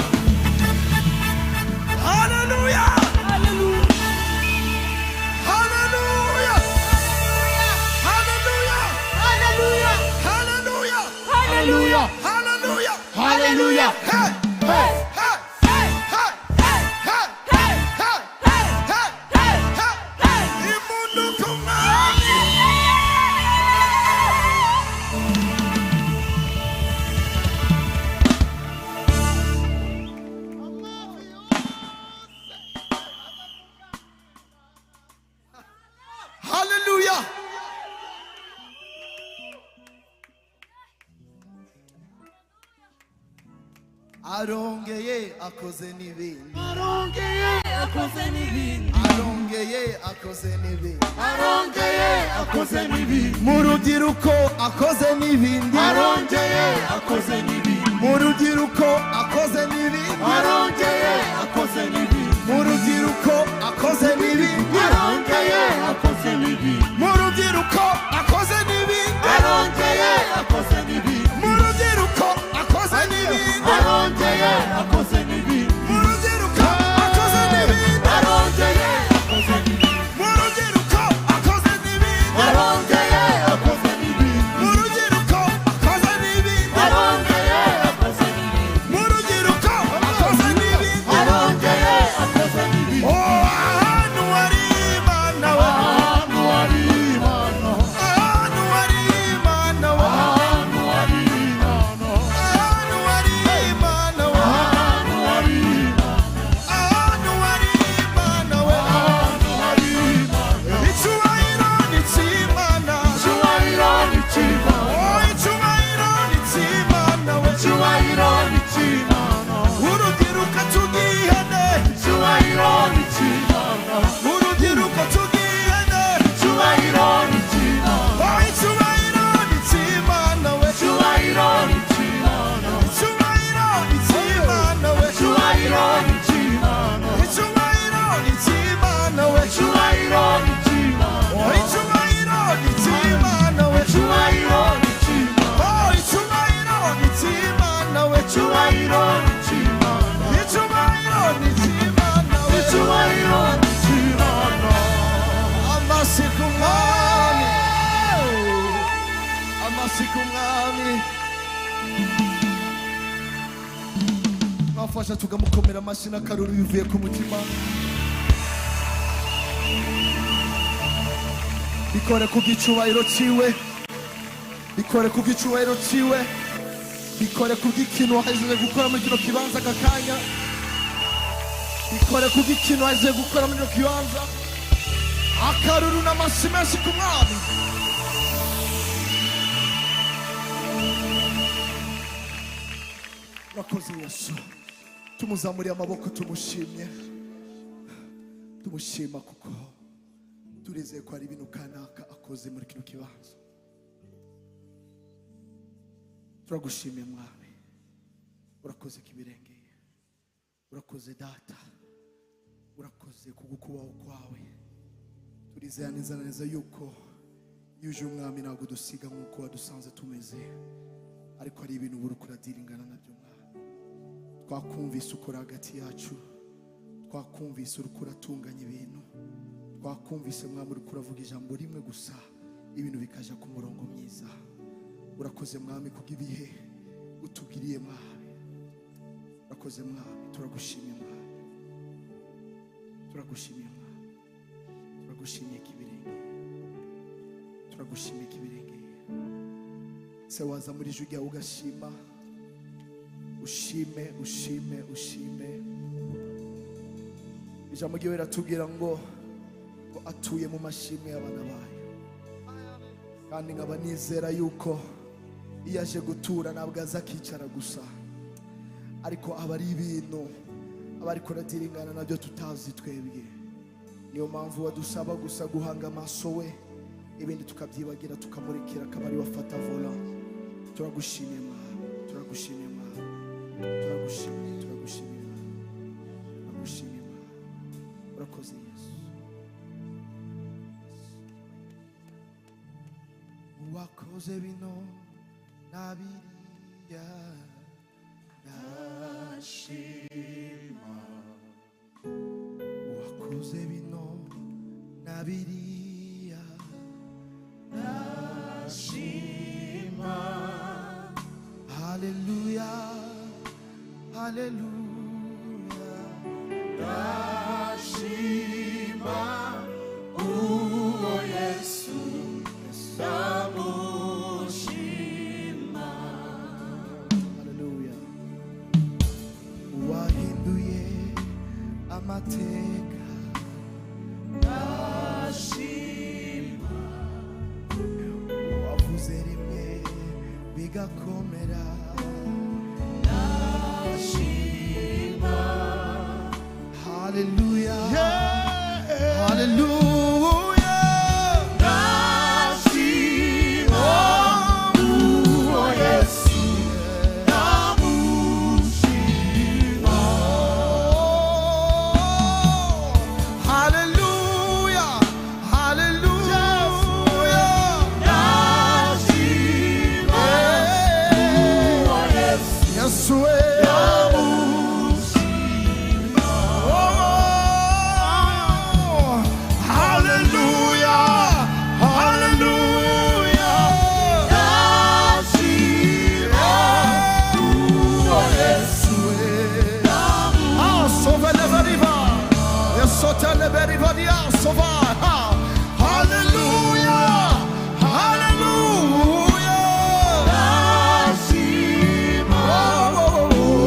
Hallelujah. Hallelujah. Hallelujah. Hallelujah. Hallelujah. Hallelujah. Hallelujah. Hey. Hey. Hey. Hey. Hey. Hey. Hey. Hey. Imundu kumami. Hallelujah. Arongeye akoze n'ibindi. Arongeye akoze n'ibindi. Arongeye akoze n'ibindi. Arongeye akoze n'ibindi. Mu rubyiruko akoze n'ibindi. Arongeye akoze n'ibindi. Mu rubyiruko akoze n'ibindi. Arongeye akoze n'ibindi. Mu rubyiruko akoze n'ibindi. Arongeye akoze n'ibindi. Mu rubyiruko akoze n'ibindi. Arongeye akoze n'ibindi. Mu rubyiruko akoze n'ibindi. Arongeye akoze n'ibindi. Mu rubyiruko akoze n'ibindi. Arongeye akoze n'ibindi. Mu rubyiruko akoze n'ibindi. Arongeye akoze n'ibindi. Mu rubyiruko akoze n'ibindi. Arongeye akoze n'ibindi. Mu rubyiruko akoze n'ibindi. Arongeye akoze n'ibindi. Oh, ahantu hari Imana we. Ahantu hari Imana. Ahantu hari Imana we. Ahantu hari Imana. Ahantu hari Imana we. Ahantu hari Imana. Ahantu hari Imana we. Ahantu hari Imana. Icyubahiro ni icy'Imana. Icyubahiro ni icy'Imana. Oh, icyubahiro ni icy'Imana we. Icyubahiro ni icy'Imana. Urubyiruko tugihane. Icyubahiro ni icy'Imana. Urubyiruko tugihane. Icyubahiro ni icy'Imana. Oh, icyubahiro ni icy'Imana we. Icyubahiro ni icy'Imana. Icyubahiro ni icy'Imana we. Icyubahiro ni icy'Imana. Icyubahiro ni icy'Imana we. Icyubahiro ni icy'Imana. Oh, icyubahiro ni icy'Imana we. Icyubahiro ni icy'Imana. Oh, icyubahiro ni icy'Imana we. Icyubahiro ni icy'Imana. Icyubahiro ni icy'Imana we. Icyubahiro ni icy'Imana. Amashyi ku mwami. Amashyi ku mwami. Mwafasha tukamukomera amashyi n'akaruru bivuye ku mutima. Bikore ku bw'icyubahiro cyiwe. Bikore ku bw'icyubahiro cyiwe. Bikore ku bw'ikintu wahejeje gukora muri kino kibanza aka kanya. Bikore ku bw'ikintu wahejeje gukora muri kino kibanza. Akaruru n'amashyi menshi ku mwami. Urakoze Yesu. Tumuzamuriye amaboko, tumushimye, tumushima kuko turizeye ko hari ibintu kanaka akoze muri kino kibanza. Turagushimiye Mwami, urakoze kibirengeye, urakoze Data, urakoze kugukubaho kwawe. Turizeye neza neza yuko iyo uje Umwami ntabwo dusiga nk'uko wadusanze tumeze, ariko hari ibintu ubura kuradiringana nabyo Mwami. Twakumvise ukora hagati yacu, twakumvise uri kuratunganya ibintu, twakumvise Mwami uri kuravuga ijambo rimwe gusa ibintu bikaja ku murongo mwiza. Urakoze Mwami kubw'ibihe utugiriye Mwami. Urakoze Mwami, turagushimiye Mwami, turagushimiye Mwami, turagushimiye kibirengeye, turagushimiye kibirengeye. Se waza muri ijwi ryawe ugashima, ushime, ushime, ushime. Ijambo ryiwe riratubwira ngo atuye mu mashimwe y'abana bayo, kandi nkaba nizera yuko iyo aje gutura ntabwo aza akicara gusa, ariko aba ari ibintu aba ariko aradiringana nabyo tutazi twebwe. Niyo mpamvu badusaba gusa guhanga amaso we, ibindi tukabyibagira tukamurekera akaba ari we afata vola. Turagushimiye Mwami, turagushimiye Mwami, turagushimiye, turagushimiye Mwami, turagushimiye Mwami. Urakoze Yesu. Wakoze bino na biriya ndashima, wakoze bino na biriya ndashima. Haleluya, haleluya, Ndashima uwo Yesu, ndamushima. Haleluya. Wahinduye amateka, Ndashima. wavuze rimwe bigakomera. Ndashima. Haleluya, haleluya. Ndashima uwo Yesu, ndamushima. Haleluya, haleluya. Ndashima uwo Yesu, Yesu we. ndamushima. Oh, haleluya, haleluya. Ndashima uwo Yesu, Ah, sauve les veriva. Et saute les veriva dia, sauva. Ah, haleluya, haleluya. ndashima Oh, oh, oh, oh.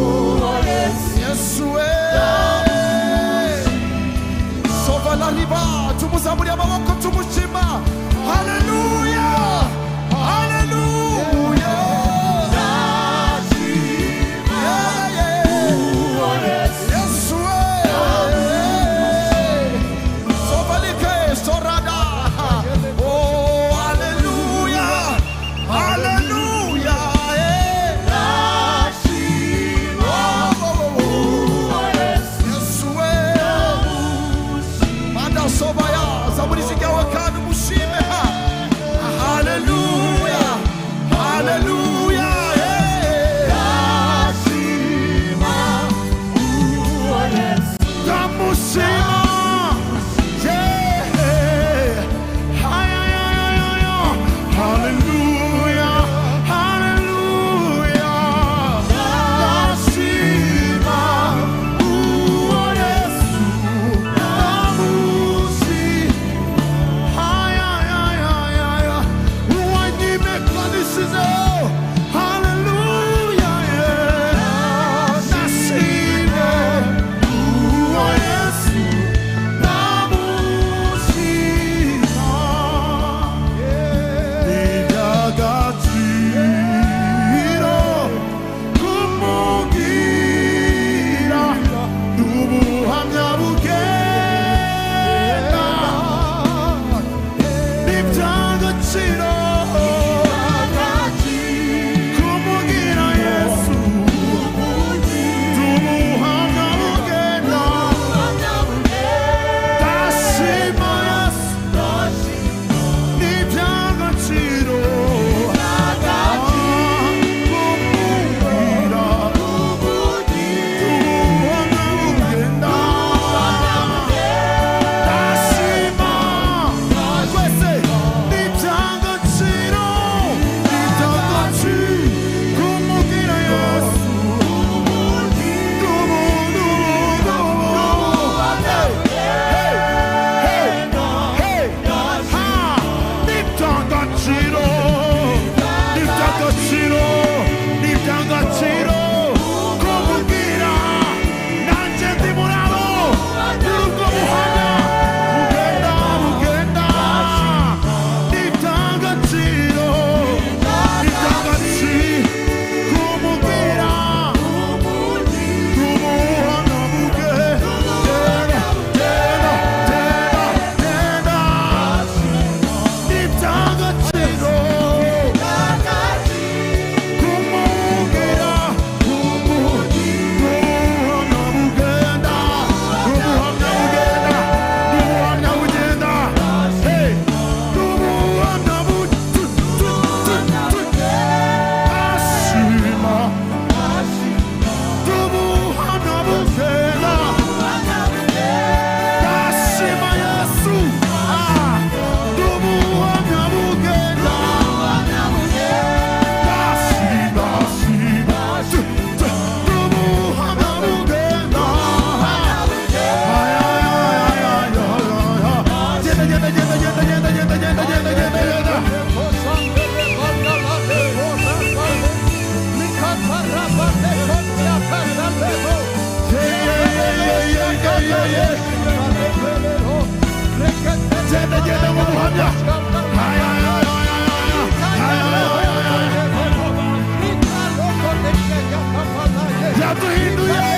Yaduhinduye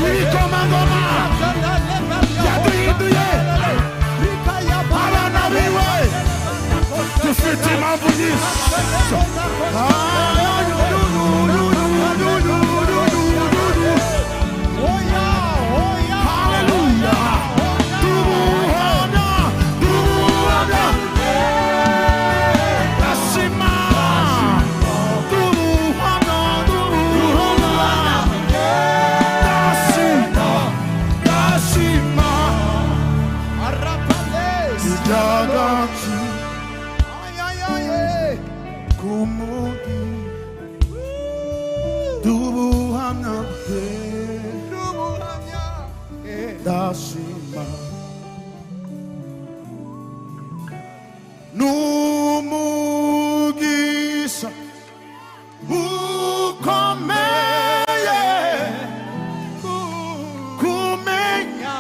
ibikomangoma, yaduhinduye abana biwe. Dufite impamvu nyinshi. Haleluya! Tubuhamya, tubuhamya, ndashima. Tubuhamya, tubuhamya, ndashima, ndashima. Iby'agaciro k'umugi tubuhamya bwe, ndashima. N'umugisha ukomeye kumenya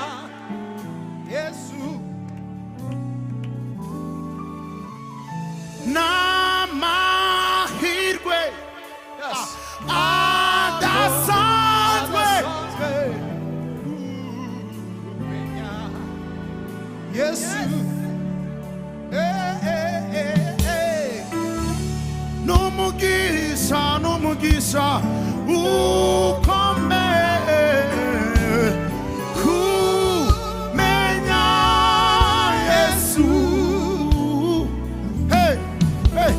Yesu. N'amahirwe adasanzwe. Yesu. Eh, eh, eh, eh. N'umugisha, n'umugisha ukomeye kumenya Yesu. Hey, hey.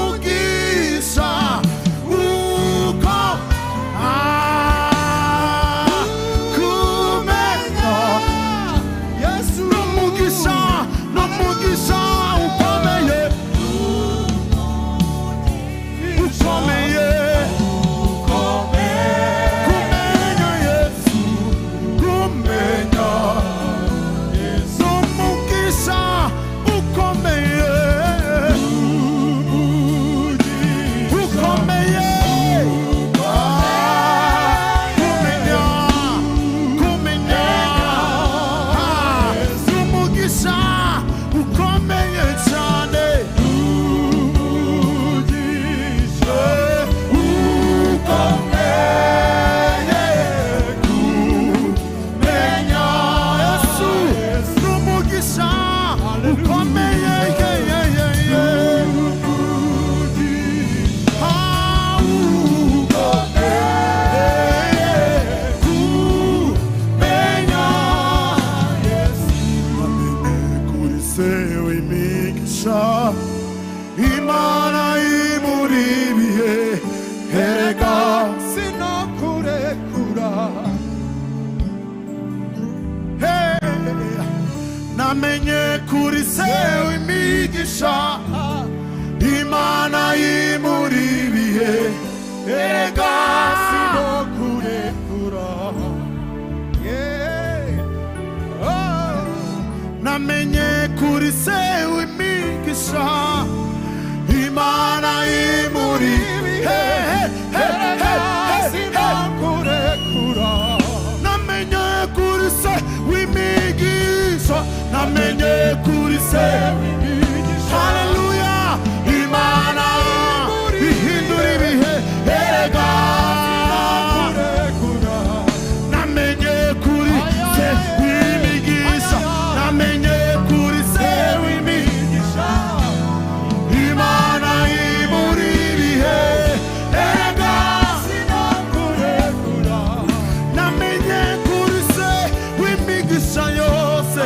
N'umugisha kumenya Yesu. N'umugisha, n'umugisha ukomeye, ukomeye kumenya Yesu, kumenya n'umugisha ukomeye, ukomeye. Kumenya, kumenya n'umugisha ukomeye cyane, ukomeye kumenya Yesu, n'umugisha ukomeye, ye, ye, ye, ye. Ah, ukomeye kumenya Yesu. Kuri se w'imigisha, Imana imuri ibihe, erega Sinakurekura. Hey, namenye kuri se w'imigisha, Imana imuri ibihe, erega Sinakurekura. Yeah. Oh. Namenye kuri se w'imigisha, Imana imuri ibihe. Hey, hey, hey, hey, hey. Sinakurekura. Namenye kuri se w'imigisha, namenye kuri se, haleluya, Imana ihindura ibihe, erega Sinakurekura. namenye kuri se w'imigisha, namenye kuri se w'imigisha, Imana imuri ibihe, erega Sinakurekura. namenye kuri se w'imigisha yose,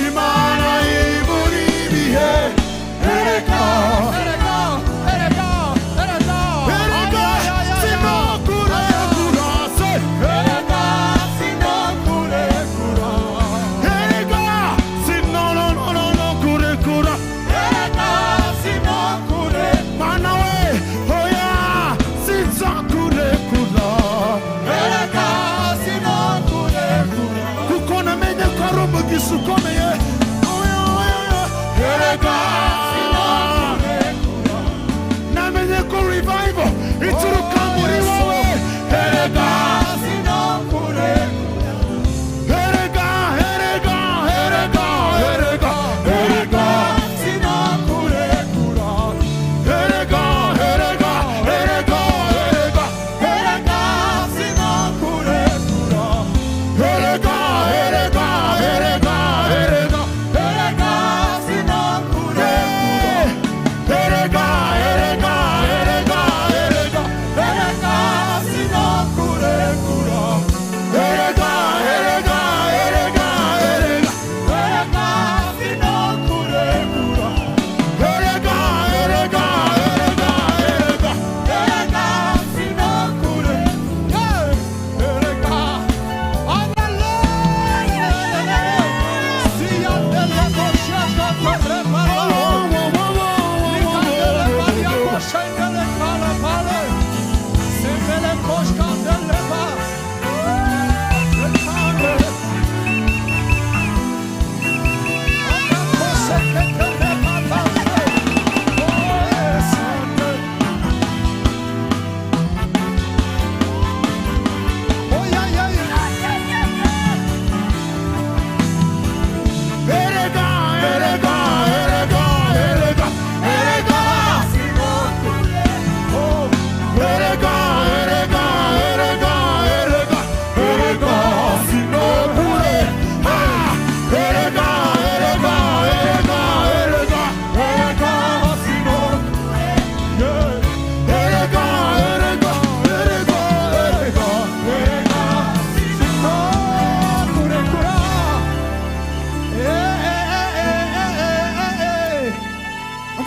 Imana imuri ibihe, erega, erega sinakurekura se, erega sinonononokurekura. Mana we, oya, sinzakurekura, kuko namenye ko ari umugisha ukomeye. Oya, oya, oya. Erega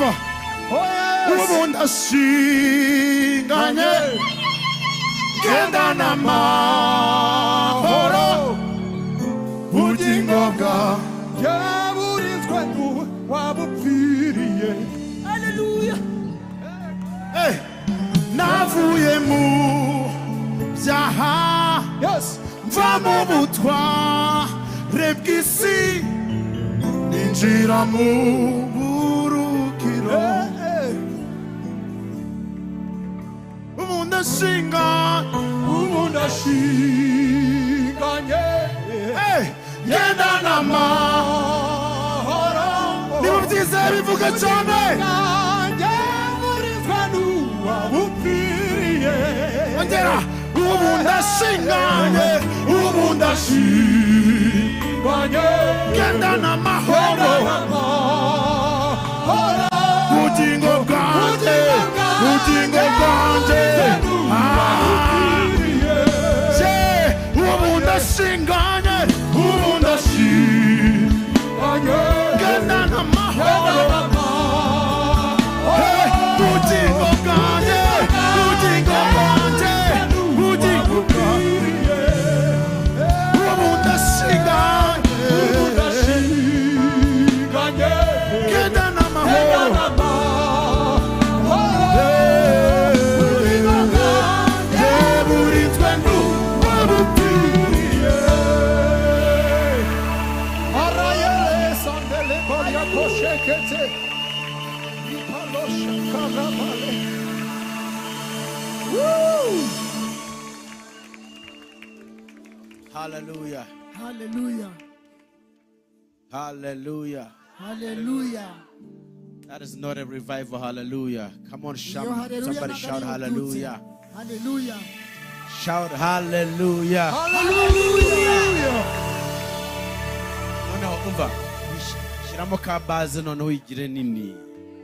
Umva, ubu ndashinganye, gendana amahoro, bugingo bwanjye burinzwe wabupfiriye. Hallelujah. Eh, navuye mu byaha, mva mu butware bw'isi, ninjira mu burukiro. Ubu ndashinga, ubu ndashinganye, gendana amahoro. Niba byizeye bivuga cyane. Ongera. Ubu ndashinganye, ubu ndashinganye, gendana amahoro, bugingo bwanjye, bugingo bwanjye. Ubu ndashinganye, ubu ndashinganye, gendana amahoro, bugingo bwanjye, bugingo bwanjye, bugingo bwanjye. Ubu ndashinganye, gendana amahoro, bugingo bwanjye burinzwe n'uwabupfiriye. Hallelujah. Hallelujah. Hallelujah. Hallelujah. That is not a revival. Hallelujah. Come on, shout. Iyo hallelujah Somebody ntabwo shout ari hallelujah. ububyutse. Hallelujah. Shout hallelujah. Hallelujah. Noneho umva. Shyiramo ka bass noneho uyigire nini.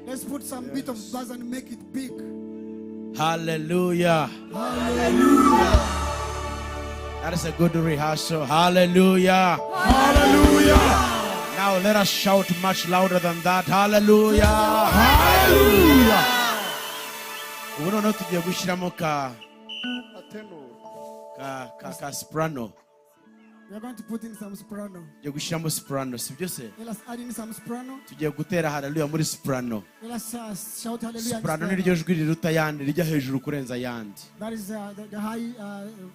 Let's put some bit of bass and make it big. Hallelujah. Hallelujah. That is a good rehearsal. Hallelujah. Hallelujah. Now let us shout much louder than that. Hallelujah. Hallelujah. Ubu noneho tugiye gushyiramo ka soprano. We are going to put in some soprano. Tugiye gushyiramo soprano, si byo se? Let us add in some soprano. Tugiye gutera hallelujah muri soprano. Let us shout hallelujah in Soprano soprano. ni ryo jwi riruta ayandi, rijya hejuru kurenza ayandi. That is the high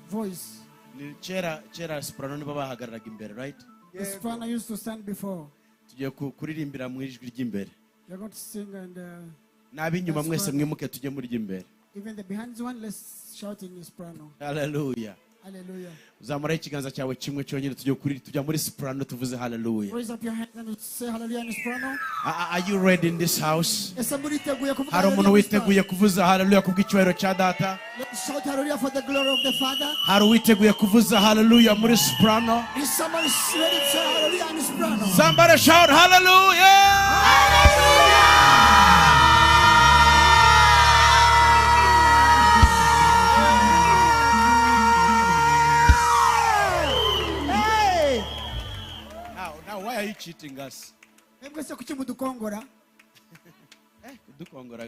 voice. Ni kera kera soprano nibo bahagararaga imbere, right? The soprano used to stand before. Tugiye kuririmbira mu ijwi ry'imbere. We are going to sing and N'ab'inyuma mwese mwimuke tujye muri ry'imbere. even the behind one, let's shout in the soprano. Hallelujah. Hallelujah. Uzamuraho ikiganza cyawe kimwe cyonyine, tujye kuri tujya muri soprano tuvuze hallelujah. Raise up your hand and say hallelujah in soprano. Are you ready in this house? Ese muriteguye kuvuga Hari umuntu hallelujah in soprano? witeguye kuvuza hallelujah kubw'icyubahiro cya data? Let's shout hallelujah for the glory of the Father. Hari uwiteguye kuvuza hallelujah muri soprano? Is someone ready to say hallelujah in soprano? Somebody shout hallelujah! Hey! Now, why are you cheating us? Mwebwe se kuki mudukongora? Kudukongora,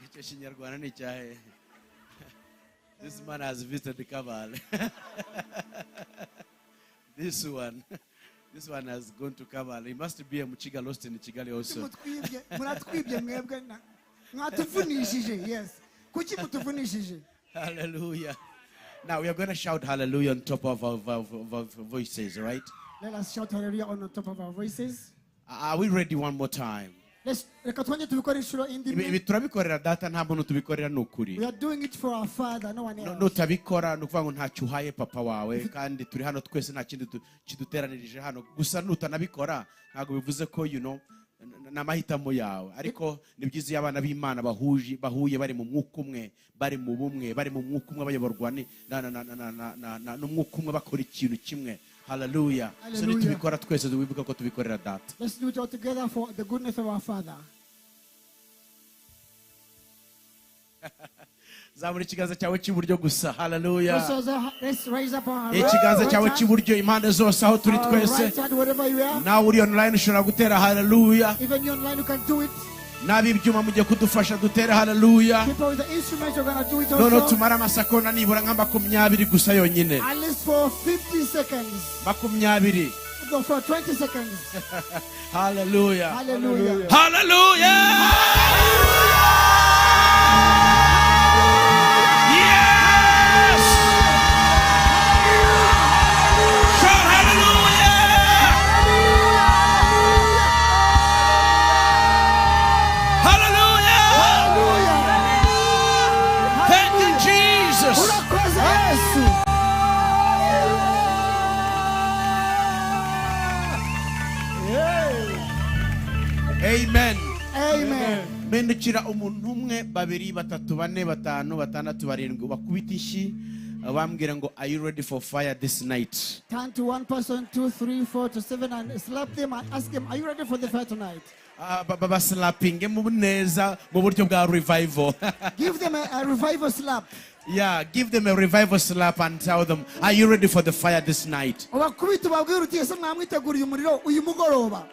icyo kinyarwanda ni icyahe? This man has visited Kabale. This one has gone to Kabale. He must be a Muchiga lost in Kigali Kuki also. mutwibye? Muratwibye mwebwe mwatuvunishije. Yes. Kuki mutuvunishije? Hallelujah. Now we are going to shout hallelujah on top of our voices, right? Let us shout hallelujah on the top of our voices. Are we ready one more time? Let's reka twongere tubikore inshuro indi Ibi imwe. ibi turabikorera data, nta muntu tubikorera, ni ukuri. We are doing it for our Father, no one else. Nutabikora ni ukuvuga ngo ntacyo uhaye papa wawe, kandi turi hano twese nta kindi kiduteranirije hano. Gusa nutanabikora ntabwo bivuze ko ni amahitamo yawe, ariko ni byiza iyo abana b'Imana bahuje, bahuye, bari mu mwuka umwe, bari mu bumwe, bari mu mwuka umwe, bayoborwa n'umwuka umwe, bakora ikintu kimwe. Hallelujah. So Hallelujah. nitubikora twese wibuka ko tubikorera data. Let's do it all together for the goodness of our Father. Zamura ikiganza cyawe cy'iburyo gusa. Haleluya. Let's raise up our Ikiganza right cyawe hand, cy'iburyo impande zose aho turi our twese. right hand, wherever you are. Nawe uri online ushobora gutera haleluya. Even you online, you can do it. N'ab'ibyuma mugiye kudufasha dutere haleluya. People with the instruments are going to do it Noneho also. tumare amasegonda nibura nka 20 gusa yonyine. At least for 50 seconds. 20. Go for 20 seconds. Haleluya. Hallelujah. Hallelujah! Yes! Shout hallelujah! Hallelujah! Hallelujah. Thank you, Jesus. Urakoze Yesu. Amen. Amen. Mpindukira umuntu umwe, babiri, batatu, bane, batanu, batandatu, barindwi, bakubita ishyi bambwira ngo, "Are you ready for fire this night?" Turn to one person, two, three, four to seven, and slap them and ask them, "Are you ready for the fire tonight?" Ah, babaslapinge mu neza mu buryo bwa revival. Give them a revival slap. Yeah, give them a revival slap and tell them, "Are you ready for the fire this night?" Ubakubite ubabwire uti ese mwamwiteguriye umuriro uyu mugoroba?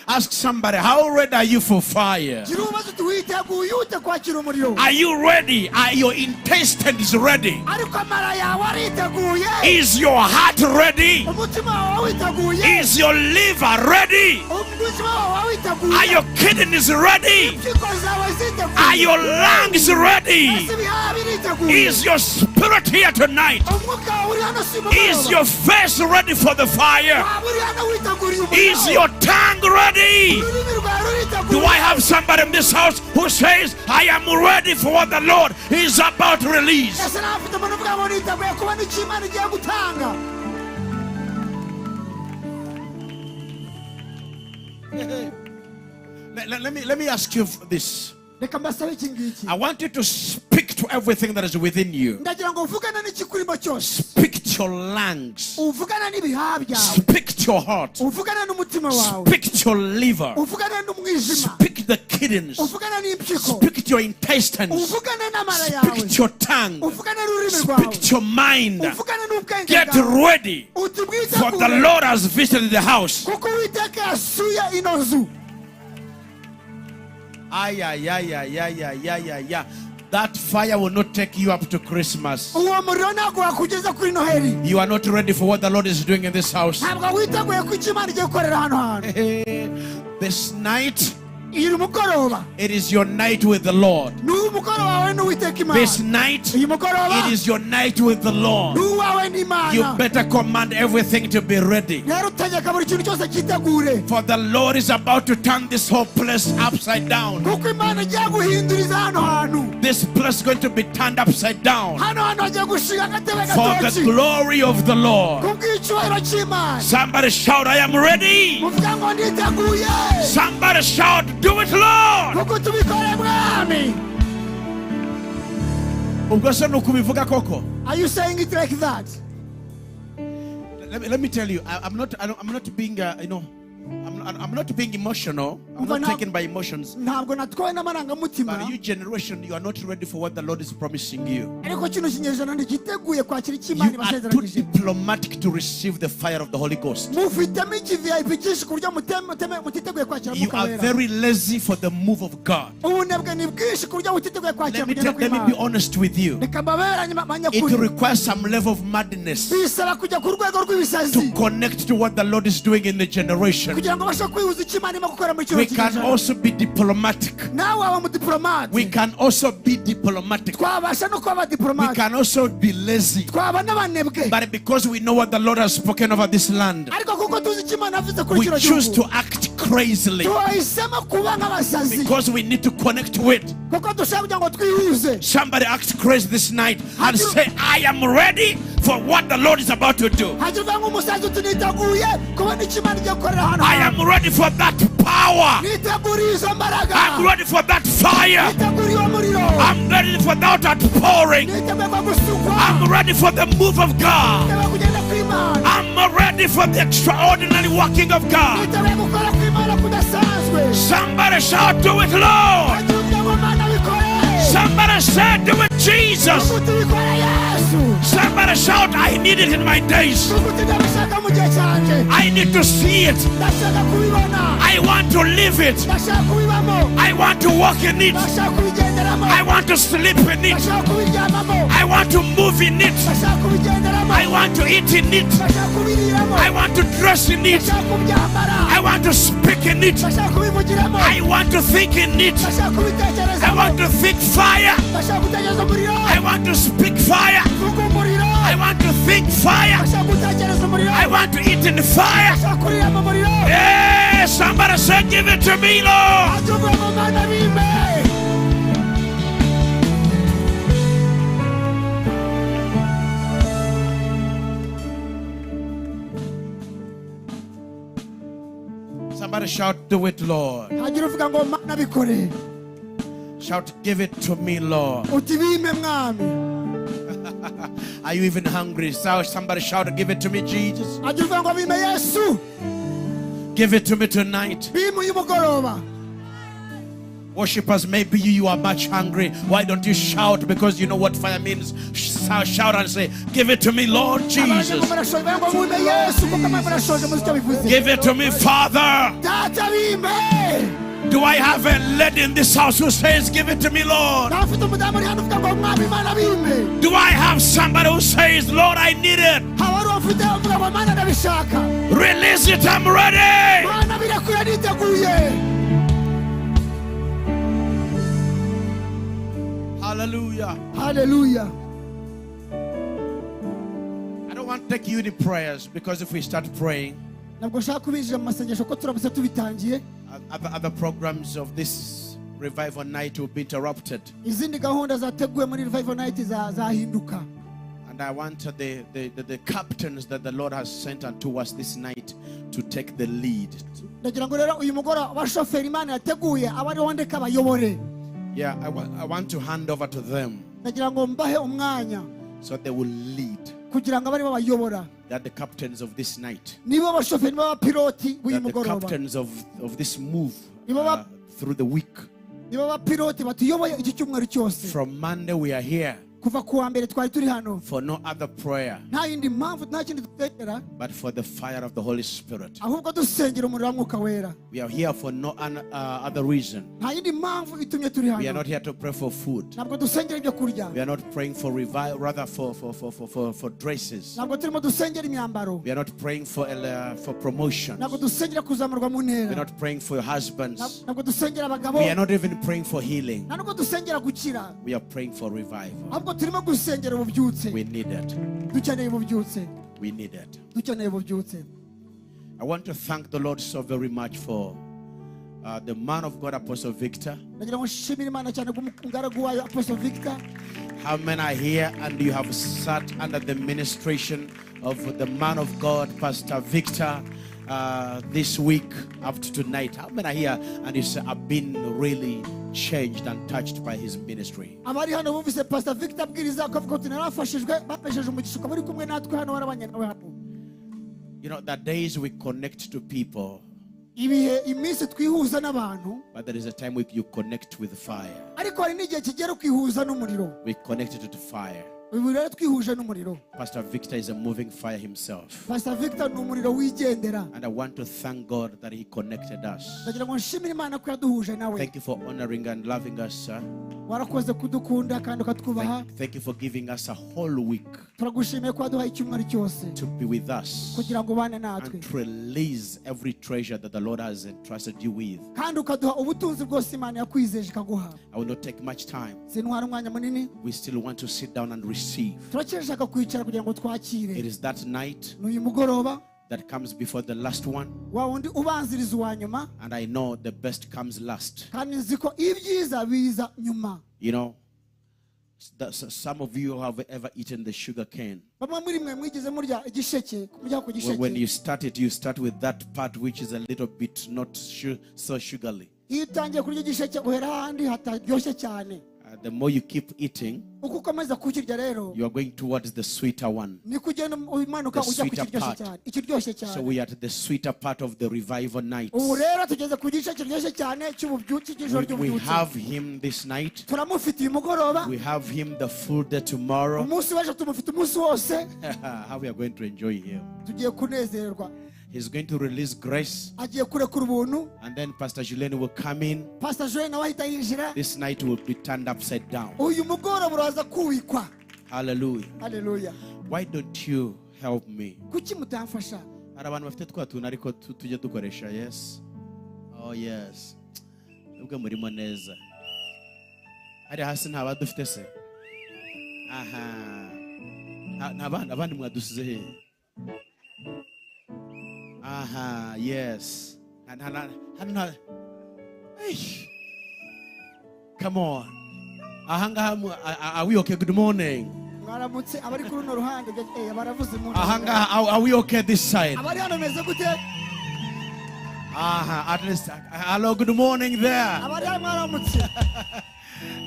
Ask somebody, "How ready are you for fire?" Gira ubaze uti witeguye ute kwakira umuriro? Are you ready? Are your intestines ready? Ariko amara yawe ariteguye? Is your heart ready? Umutima wawe witeguye? Is your liver ready? Umutima wawe witeguye? Are your kidneys ready? Impyiko zawe Are ziteguye? your lungs ready? Ese ibihaha biriteguye? Is your spirit here tonight? Umwuka wawe uri hano si Is mugoroba? your face ready for the fire? Waba uri hano witeguriye umuriro? Is your tongue ready? Ururimi rwawe ruriteguye? Do I have somebody in this house who says, "I am ready for what the Lord is about to release"? Ese nawe afite umuntu uvuga ngo niteguye kubona icyo Imana igiye gutanga? Let me ask you this. Reka mbasabe iki ngiki. I want you to speak to everything that is within you. Ndagira ngo uvugane n'ikikurimo cyose. Speak to your lungs. Uvugane n'ibihaha byawe. Speak to your heart. Uvugane n'umutima wawe. Speak to your liver. Uvugane n'umwijima. Speak to the kidneys. Uvugane n'impyiko. Speak to your intestines. Uvugane n'amara yawe. Speak to your tongue. Uvugane n'ururimi rwawe. Speak to your mind. Uvugane n'ubwenge Get bwawe. ready. Uti For the mwitegure Lord has visited the house. kuko Uwiteka yasuye ino nzu. Ay, ay, ay, ay, ay, ay, ay, ay, ay. That fire will not take you up to Christmas. Uwo muriro ntabwo wakugeza kuri Noheli. You are not ready for what the Lord is doing in this house. Ntabwo witeguye ko icyo Imana igiye gukorera hano hantu. This night, Uyu mugoroba, it is your night with the Lord. ni umugoroba wawe n'Uwiteka Imana. This night, Uyu mugoroba it is your night with the Lord. ni uwawe You n'Imana. better command everything to be ready. Rero utegeka buri kintu cyose cyitegure. For the Lord is about to turn this whole place upside down. Kuko Imana igiye guhinduriza hano hantu. This place is going to be turned upside down Hano hantu hagiye gushinga agatebe for the gatoki glory of the Lord. kubw'icyubahiro cy'Imana. Somebody shout, "I am ready." Muvuga ngo nditeguye. Somebody shout, "Do it, Lord." Kuko tubikore Mwami. Ubwo se ni ukubivuga koko? Are you saying it like that? Let me tell you, I, I'm not, I don't, I'm not being, I'm not being emotional. I'm not Umva taken by emotions. Ntabwo natwawe n'amarangamutima. But you generation, you are not ready for what the Lord is promising you. Ariko kino kinyejana ntigiteguye kwakira icyo Imana You are too ibasezeranyije. Diplomatic to receive the fire of the Holy Ghost. Mufitemo iki VIP cyinshi ku buryo mutiteguye kwakira You Mwuka are Wera. Very lazy for the move of God. Ubunebwe ni bwinshi ku buryo butiteguye kwakira Let me, kugenda let me be kw'Imana. Honest with you. Reka mbaberanye It abanyakuri. Requires some level of madness Bisaba kujya ku rwego rw'ibisazi to connect to what the Lord is doing in the generation. Kugira ngo babashe kwihuza icyo Imana irimo gukora muri kino We can kinyejana. Also be diplomatic. Nawe waba umudipolomate. We can also be diplomatic. Twabasha no kuba We abadiporomate. Can also be lazy. Twaba n'abanebwe. But because we know what the Lord has spoken over this land, Ariko kuko tuzi icyo Imana yavuze kuri we kino choose gihugu to act crazily tubahisemo kuba nk'abasazi because we need to connect to it. Kuko dushaka kugira ngo twihuze. Somebody act crazy this night and say, "I am ready for what the Lord is about to do." Hagira uvuga nk'umusazi uti niteguye kubona icyo Imana igiye gukorera hano I hantu. Am ready for that power. Niteguriye izo mbaraga. I'm ready for that fire. Niteguriye uwo muriro. I'm ready for that outpouring. Niteguye kwa gusukwa. I'm ready for the move of God. Niteguye kugenda kw'Imana. I'm ready for the extraordinary working of God. Niteguye gukora kw'Imana kudasanzwe. Somebody shout, "Do it, Lord." Hagira uvuga ngo Mana bikore. Somebody said, do it, Jesus. Uti bikore Yesu. Somebody shout, I need it in my days. Uti ndabishaka mu gihe cyanjye. I need to see it. Ndashaka kubibona. I want to live it. Ndashaka kubibamo. I want to walk in it. Ndashaka kubigenderamo. I want to sleep in it. Ndashaka kubiryamamo. I want to move in it. Ndashaka kubigenderamo. I want to eat in it. Ndashaka kubiriramo. I want to dress in it. Ndashaka kubyambara. I want to speak in it. Ndashaka kubivugiramo. I want to think in it. Ndashaka I kubitekerezamo. want to think fire. Ndashaka gutekereza umuriro. I want to speak fire. Vuga umuriro. I want to think fire. Ndashaka gutekereza umuriro. I want to eat in fire. Ndashaka kurira mu muriro. Yeah, somebody said, give it to me, Lord. Atuvuga ngo Mana bimpe. Somebody shout, do it, Lord. Hagira uvuga ngo Mana bikore. Shout, give it to me, Lord. Uti bimpe mwami. Are you even hungry? So somebody shout, give it to me, Jesus. Hagira uvuga ngo bimpe Yesu. Give it to me tonight. Bimpe uyu mugoroba. Worshippers, maybe you are much hungry. Why don't you shout? Because you know what fire means. Shout and say, give it to me, Lord Abanje ngo Jesus. murashoje bavuga ngo bimpe Yesu kuko mwe murashoje muzi icyo bivuze. Give it to me, Father. Data bimpe. Do I have a lady in this house who says, give it to me, Lord? Nawe ufite umudamu uri hano uvuga ngo mwami Mana bimpe. Do I have somebody who says, Lord, I need it? Haba hari uwo ufite uvuga ngo Mana ndabishaka. Release it, I'm ready. Mana birekure niteguye. Hallelujah. Hallelujah. I don't want to take you in prayers because if we start praying, Ntabwo nshaka kubinjira mu masengesho ko turamutse tubitangiye other programs of this revival night will be interrupted. izindi gahunda zateguwe muri revival night zahinduka. And I want the captains that the Lord has sent unto us this night to take the lead. Ndagira ngo rero uyu mugoroba abashoferi Imana yateguye abe aribo ndeka bayobore. Yeah, I want to hand over to them Ndagira ngo mbahe umwanya so they will lead. kugira ngo abe aribo bayobora. They are the captains of this night. Nibo bashoferi nibo bapiloti They b'uyu are the mugoroba. captains of this move through the week. Nibo bapiloti batuyoboye iki cyumweru cyose. From Monday we are here Kuva ku wa mbere twari turi hano. for no other prayer Nta yindi mpamvu nta kindi dutegera but for the fire of the Holy Spirit. ahubwo dusengera umuriro wa Mwuka Wera. We are here for no other reason. Nta yindi mpamvu itumye turi We are hano. not here to pray for food. Ntabwo dusengera ibyo kurya. We are not praying for revival, rather for dresses. Ntabwo turimo dusengera imyambaro. We are not praying for promotions. Ntabwo dusengera kuzamurwa mu We are ntera. not praying for your husbands. Ntabwo dusengera abagabo. We are not even praying for healing. Nta nubwo dusengera gukira. We are praying for revival. Ahubwo turimo gusengera ububyutse. We need it. Dukeneye ububyutse. We need it. Dukeneye ububyutse. I want to thank the Lord so very much for the man of God, Apostle Victor. Ndagira ngo nshimire Imana cyane bw'umugaragu wayo Apostle Victor. How many are here and you have sat under the ministration of the man of God, Pastor Victor, this week up to tonight? How many are here and you say, I've been really changed and touched by his ministry? Abari hano bumvise Pastor Victor abwiriza akavuga ati narafashijwe bapesheje umugisha ukaba uri kumwe natwe hano warabanye nawe hano. You know, the days we connect to people, Ibihe iminsi twihuza n'abantu, but there is a time you connect with fire. ariko hari n'igihe kigera ukihuza n'umuriro. We connected to fire. Ubu rero twihuje n'umuriro. Pastor Victor is a moving fire himself. Pastor Victor ni umuriro wigendera. And I want to thank God that he connected us. Ndagira ngo nshimire Imana ko yaduhuje nawe. Thank you for honoring and loving us, sir. Warakoze kudukunda kandi ukatwubaha. Thank you for giving us a whole week Turagushimiye ko waduhaye icyumweru cyose to be with us kugira ngo ubane natwe. and to release every treasure that the Lord has entrusted you with. Kandi ukaduha ubutunzi bwose Imana yakwizeje ikaguha. I will not take much time. Sintwara umwanya munini. We still want to sit down and receive. Turacyashaka kwicara kugira ngo twakire. It is that night Ni uyu mugoroba that comes before the last one. wa wundi ubanziriza uwa nyuma. And I know the best comes last. Kandi nzi ko ibyiza biza nyuma. You know, some of you have ever eaten the sugar cane. Bamwe muri mwe mwigeze murya igisheke, mujya ku gisheke. When you start it, you start with that part which is a little bit not so sugary. Iyo utangiye kurya igisheke uhera ahandi hataryoshye cyane. The more you keep eating, Uko ukomeza kukirya rero, you are going towards the sweeter one. niko ugenda umanuka The ujya ku sweeter kiryoshye part. cyane, ikiryoshye So cyane. we are at the sweeter part of the revival night. Ubu rero tugeze ku gice kiryoshye cyane cy'ububyutse, cy'ijoro We ry'ububyutse. have him this night. Turamufite uyu mugoroba. We have him the full day tomorrow. Umunsi w'ejo tumufite umunsi wose. How we are going to enjoy him. Tugiye kunezerwa. He's going to release grace. Agiye kurekura ubuntu. And then Pastor Julien will come in. Pastor Joel nawe ahita yinjira. This night will be turned upside down. Uyu mugoroba uraza kubikwa. Hallelujah. Haleluya. Why don't you help me? Kuki mutamfasha? Hari abantu bafite twa tuntu ariko tujya dukoresha. Yes, oh yes, nubwo murimo neza hariya hasi nta badufite se? Aha. Nta bandi, abandi mwadusize hehe? Aha, yes. Hano nta. Eish. Come on, ahangaha are we okay? Good morning. Mwaramutse abari kuri runo ruhande. Baravuze mu Ahangaha, are we okay this side? Abari hano meze gute? Aha, at least, hello, good morning there. Abari hano mwaramutse.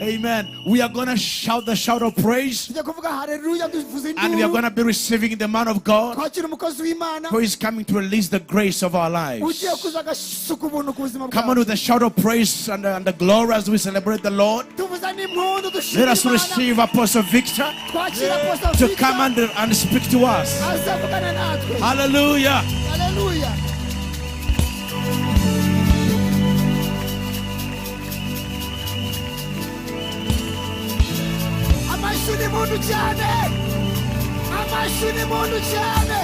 Amen. We are going to shout the shout of praise. Tujya kuvuga haleluya duvuze And we are induru. going to be receiving the man of God Twakira umukozi w'Imana who is coming to release the grace of our lives. ugiye kuza agasuka ubuntu ku buzima Come on bwacu. with the shout of praise and the glory as we celebrate the Lord. Tuvuza n'impundu Let dushima us Imana. receive Apostle Victor Twakira Apostle to Victor come and speak to us. azavugana natwe. Hallelujah. Haleluya. Amashyi n'impundu cyane, amashyi n'impundu cyane.